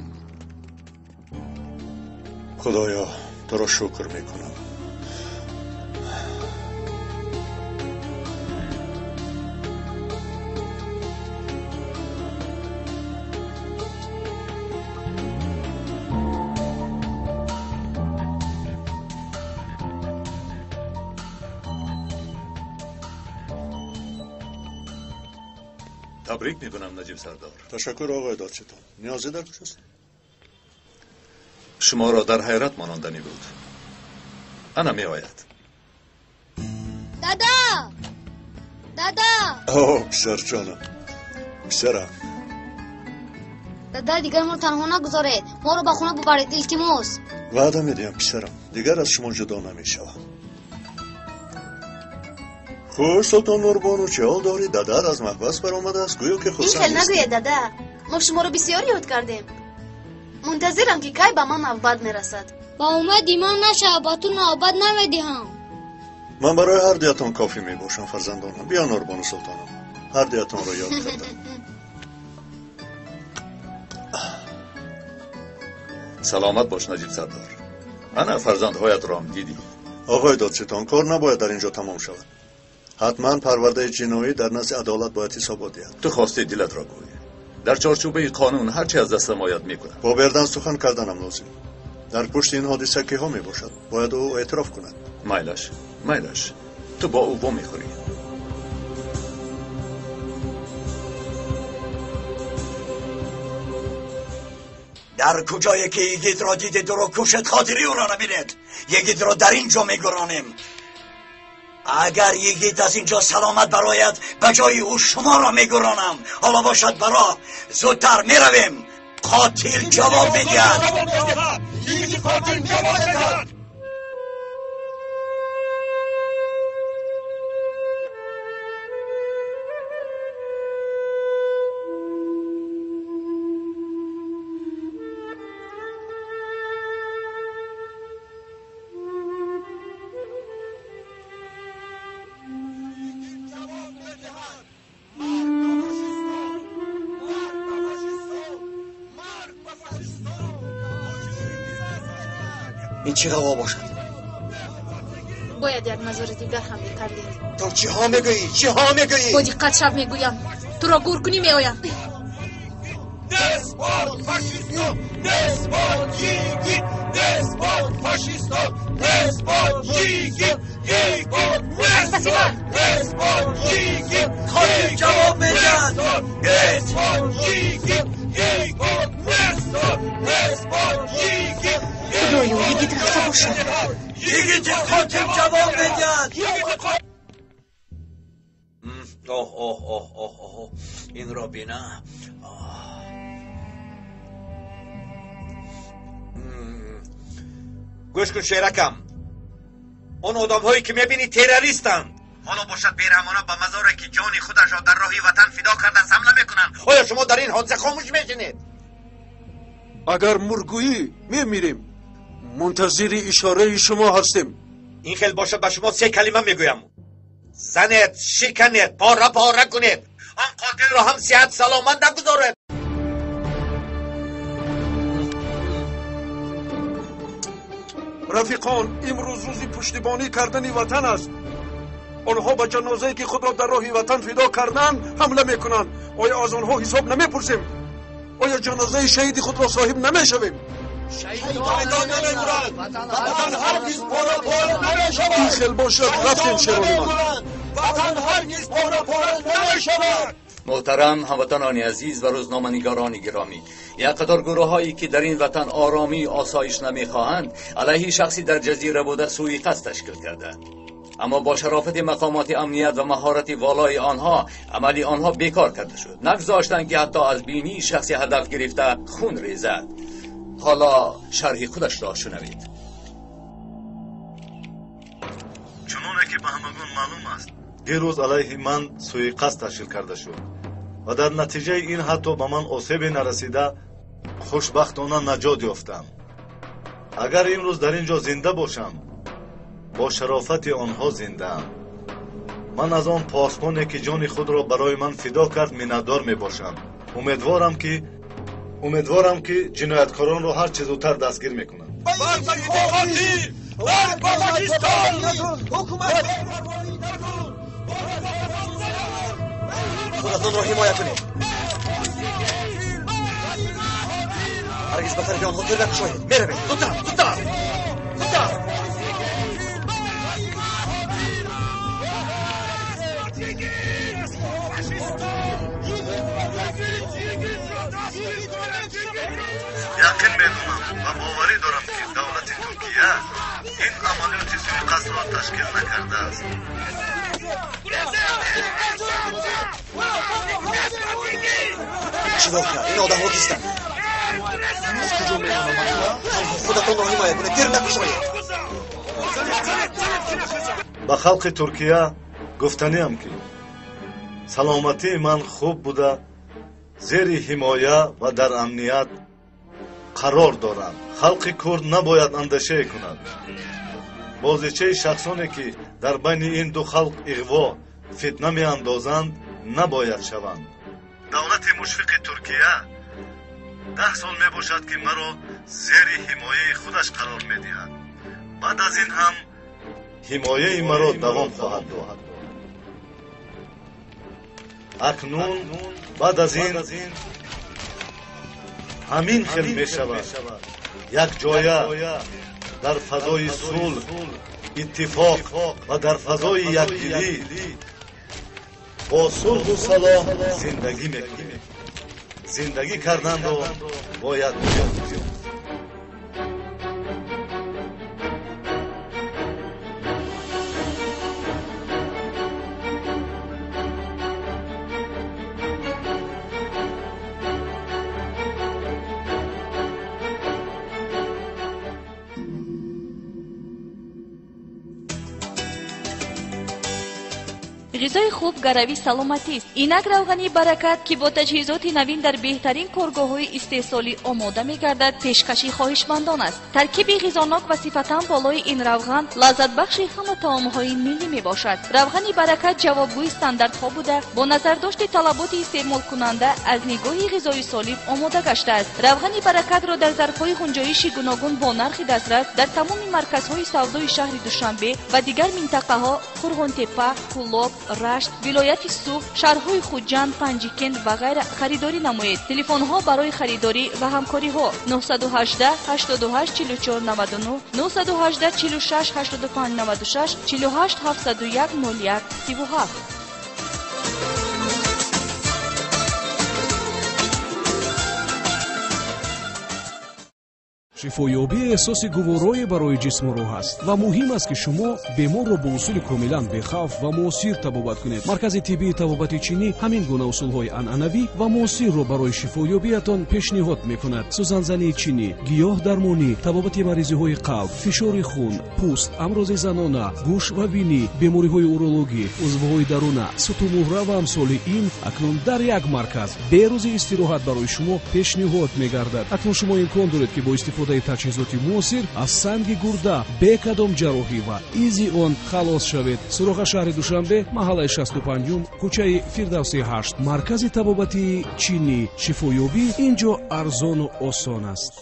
Speaker 7: Худоё, туро шукр мекунам.
Speaker 1: Табрик мекунам, Наҷиб сардор.
Speaker 7: Ташаккур, оғои додситон. Ниёзе дар куҷост?
Speaker 1: Шуморо дар ҳайрат мононданӣ буд. Ана меояд.
Speaker 12: Дада! Дада!
Speaker 7: О, писарҷонам, писарам.
Speaker 12: Дада, дигар моро танҳо нагузоред. Моро ба хона бубаред, илтимос.
Speaker 7: Ваъда медиҳам, писарам, дигар аз шумо ҷудо намешавам. Хуш, Султон Нурбону, чӣ ҳол дорӣ? Дадар аз маҳбас баромадааст, гӯё ки
Speaker 19: Ин
Speaker 7: хурсанд
Speaker 19: хел
Speaker 7: нестӣ.
Speaker 19: нагӯед, дада. Мо шуморо бисёр ёд кардем. Мунтазирам, ки кай ба ман навбат мерасад.
Speaker 12: Ба умеди ман нашавад, ба ту навбат намедиҳам.
Speaker 7: Ман барои ҳар дуятон кофӣ мебошам, фарзандонам. Биё, Нурбону султонам, ҳар дуятонро ёд кардам.
Speaker 1: Саломат бош, Наҷиб сардор. Ана фарзандҳоятро ҳам дидӣ.
Speaker 7: Оғои додситон, кор набояд дар ин ҷо тамом шавад. Ҳатман парвардаи ҷиноӣ дар назди адолат бояд ҳисобот диҳад.
Speaker 1: Ту хостӣ дилатро гӯй. Дар чорчӯбаи қонун ҳар чи аз дастам ояд мекунам.
Speaker 7: Бо Бердан сухан карданам лозим. Дар пушти ин ҳодиса киҳо мебошад? Бояд ӯ эътироф кунад.
Speaker 1: Майлаш, майлаш, ту бо ӯ вомехӯрӣ.
Speaker 21: Дар куҷое ки йигитро дидед, ӯро кушед, хотири ӯро набинед. Йигитро дар ин ҷо мегуронем. Агар йигит аз ин ҷо саломат барояд, ба ҷои ӯ шуморо мегуронам. Ҳоло бошад ба роҳ, зудтар меравем. Қотил ҷавоб медиҳад.
Speaker 17: Йигити қотил ҷавоб медиҳад.
Speaker 3: Ин чӣ ғавғо бошад?
Speaker 10: Бояд як мазори дигар ҳам мекардед.
Speaker 3: Ту чиҳо мегӯӣ? Чиҳо мегӯӣ?
Speaker 10: Бо диққат шав мегӯям. Туро гур кунӣ меоям.
Speaker 17: Despot faşiston, despot yigit, despot faşiston, despot yigit, yigit, despot, despot yigit,
Speaker 21: Qotil javob bergan.
Speaker 17: Despot yigit, yigit, despot, despot yigit.
Speaker 10: Xudoyo, yigit рафта бошад.
Speaker 21: Yigiti qotil javob bergan.
Speaker 8: Оҳ, оҳ, оҳ, оҳ, оҳ, инро бина. Гӯш кун, шеракам, он одамҳое ки мебинӣ террористанд. Ҳоло бошад бераҳмона ба мазоре ки ҷони худашро дар роҳи ватан фидо карданд ҳамла мекунанд. Оё шумо дар ин ҳодиса хомӯш мешинед?
Speaker 14: Агар мургӯӣ мемирем. Мунтазири ишораи шумо ҳастем.
Speaker 8: Ин хел бошад, ба шумо се калима мегӯям: занед, шиканед, пора пора кунед. Он қотилро ҳам сиҳат саломат нагузоред.
Speaker 14: Рафиқон, имрӯз рӯзи пуштибонӣ кардани ватан аст. Онҳо ба ҷанозае ки худро дар роҳи ватан фидо карданд ҳамла мекунанд. Оё аз онҳо ҳисоб намепурсем? Оё ҷанозаи шаҳиди худро соҳиб намешавем?
Speaker 17: Ватан ҳаргиз пора пора намешавад.
Speaker 14: Ин хел бошад, рафтем, шерони ман.
Speaker 17: Ватан ҳаргиз пора пора намешавад.
Speaker 16: Муҳтарам ҳамватанони азиз ва рӯзноманигорони гиромӣ, як қатор гурӯҳҳое ки дар ин ватан оромӣ осоиш намехоҳанд алайҳи шахси дар ҷазира буда суиқасд ташкил карданд. Аммо бо шарофати мақомоти амният ва маҳорати волои онҳо амали онҳо бекор карда шуд. Нагузоштанд ки ҳатто аз бинии шахси ҳадаф гирифта хун резад. Ҳоло шарҳи худашро шунавед.
Speaker 4: Чуноне ки ба ҳамагон маълум аст, дирӯз алайҳи ман суиқасд ташкил карда шуд ва дар натиҷаи ин ҳатто ба ман осебе нарасида хушбахтона наҷот ёфтам. Агар имрӯз дар ин ҷо зинда бошам, бо шарофати онҳо зиндаам. Ман аз он посбоне ки ҷони худро барои ман фидо кард миннатдор мебошам. Умедворам ки ҷинояткоронро ҳар чӣ зудтар дастгир мекунанд.
Speaker 3: Худатонро ҳимоя кунед. Ҳаргиз ба тарафи онҳо тир накушоед. Меравед, зудтар, зудтар, зудтар.
Speaker 4: Яқин медонам ва боварӣ дорам ки давлати Туркия ин амалиёти суиқасдро ташкил накардааст.
Speaker 3: Чӣ воқеа? Ин одамҳо кистанд? Аз куҷо медонам? Танҳо худатонро ҳимоя кунед, тир накушоед.
Speaker 4: Ба халқи Туркия гуфтаниам ки саломатии ман хуб буда, зери ҳимоя ва дар амният қарор дорам. Халқи курд набояд андешае кунад. Бозичаи шахсоне ки дар байни ин ду халқ иғво, фитна меандозанд, набояд шаванд. Давлати мушфиқи Туркия 10 сол мебошад ки маро зери ҳимояи худаш қарор медиҳад. Баъд аз ин ҳам ҳимояи маро давом хоҳад дод. Акнун баъд аз ин ҳамин хел мешавад. Якҷоя дар фазои сулҳ, иттифоқ ва дар фазои якдилӣ бо сулҳу салоҳ зиндагӣ мекунем. Зиндагӣ карданро бояд биёмӯзем.
Speaker 6: Ғизои хуб гарави саломатист. Инак равғани Баракат, ки бо таҷҳизоти навин дар беҳтарин коргоҳҳои истеҳсолӣ омода мегардад, пешкаши хоҳишмандон аст. Таркиби ғизонок ва сифатан болои ин равған лаззатбахши ҳама таомҳои миллӣ мебошад. Равғани Баракат ҷавобгӯи стандартҳо буда, бо назардошти талаботи истеъмолкунанда аз нигоҳи ғизои солим омода гаштааст. Равғани Баракатро дар зарфҳои ғунҷоиши гуногун бо нархи дастрас дар тамоми марказҳои савдои шаҳри Душанбе ва дигар минтақаҳо Қурғонтеппа, Кӯлоб, Рашт, вилояти Суғд, шаҳрҳои Хуҷанд, Панҷикент ва ғайра харидорӣ намоед. Телефонҳо барои харидорӣ ва ҳамкориҳо 918 88 44 99, 918 46 85 96, 48 701 01 37.
Speaker 18: Шифоёбӣ эҳсоси гуворое барои ҷисму рӯҳ аст ва муҳим аст, ки шумо беморро бо усули комилан бехавф ва муосир табобат кунед. Маркази тиббии табобати чинӣ ҳамин гуна усулҳои анъанавӣ ва муосирро барои шифоёбиятон пешниҳод мекунад. Сӯзанзании чинӣ, гиёҳ дармонӣ, табобати маризиҳои қалб, фишори хун, пӯст, амрози занона, гӯш ва бинӣ, бемориҳои урологӣ, узвҳои даруна, сутумуҳра ва амсоли ин акнун дар як марказ бе рӯзи истироҳат барои шумо пешниҳод мегардад. Акнун шумо имкон доред, ки бо истифодаи таҷҳизоти муосир аз санги гурда бе кадом ҷарроҳӣ ва изи он халос шавед. Суроға: шаҳри Душанбе, маҳаллаи 65-юм, кӯчаи Фирдавси 8, маркази табобатии чинӣ. Шифоёбӣ ин ҷо арзону осон аст.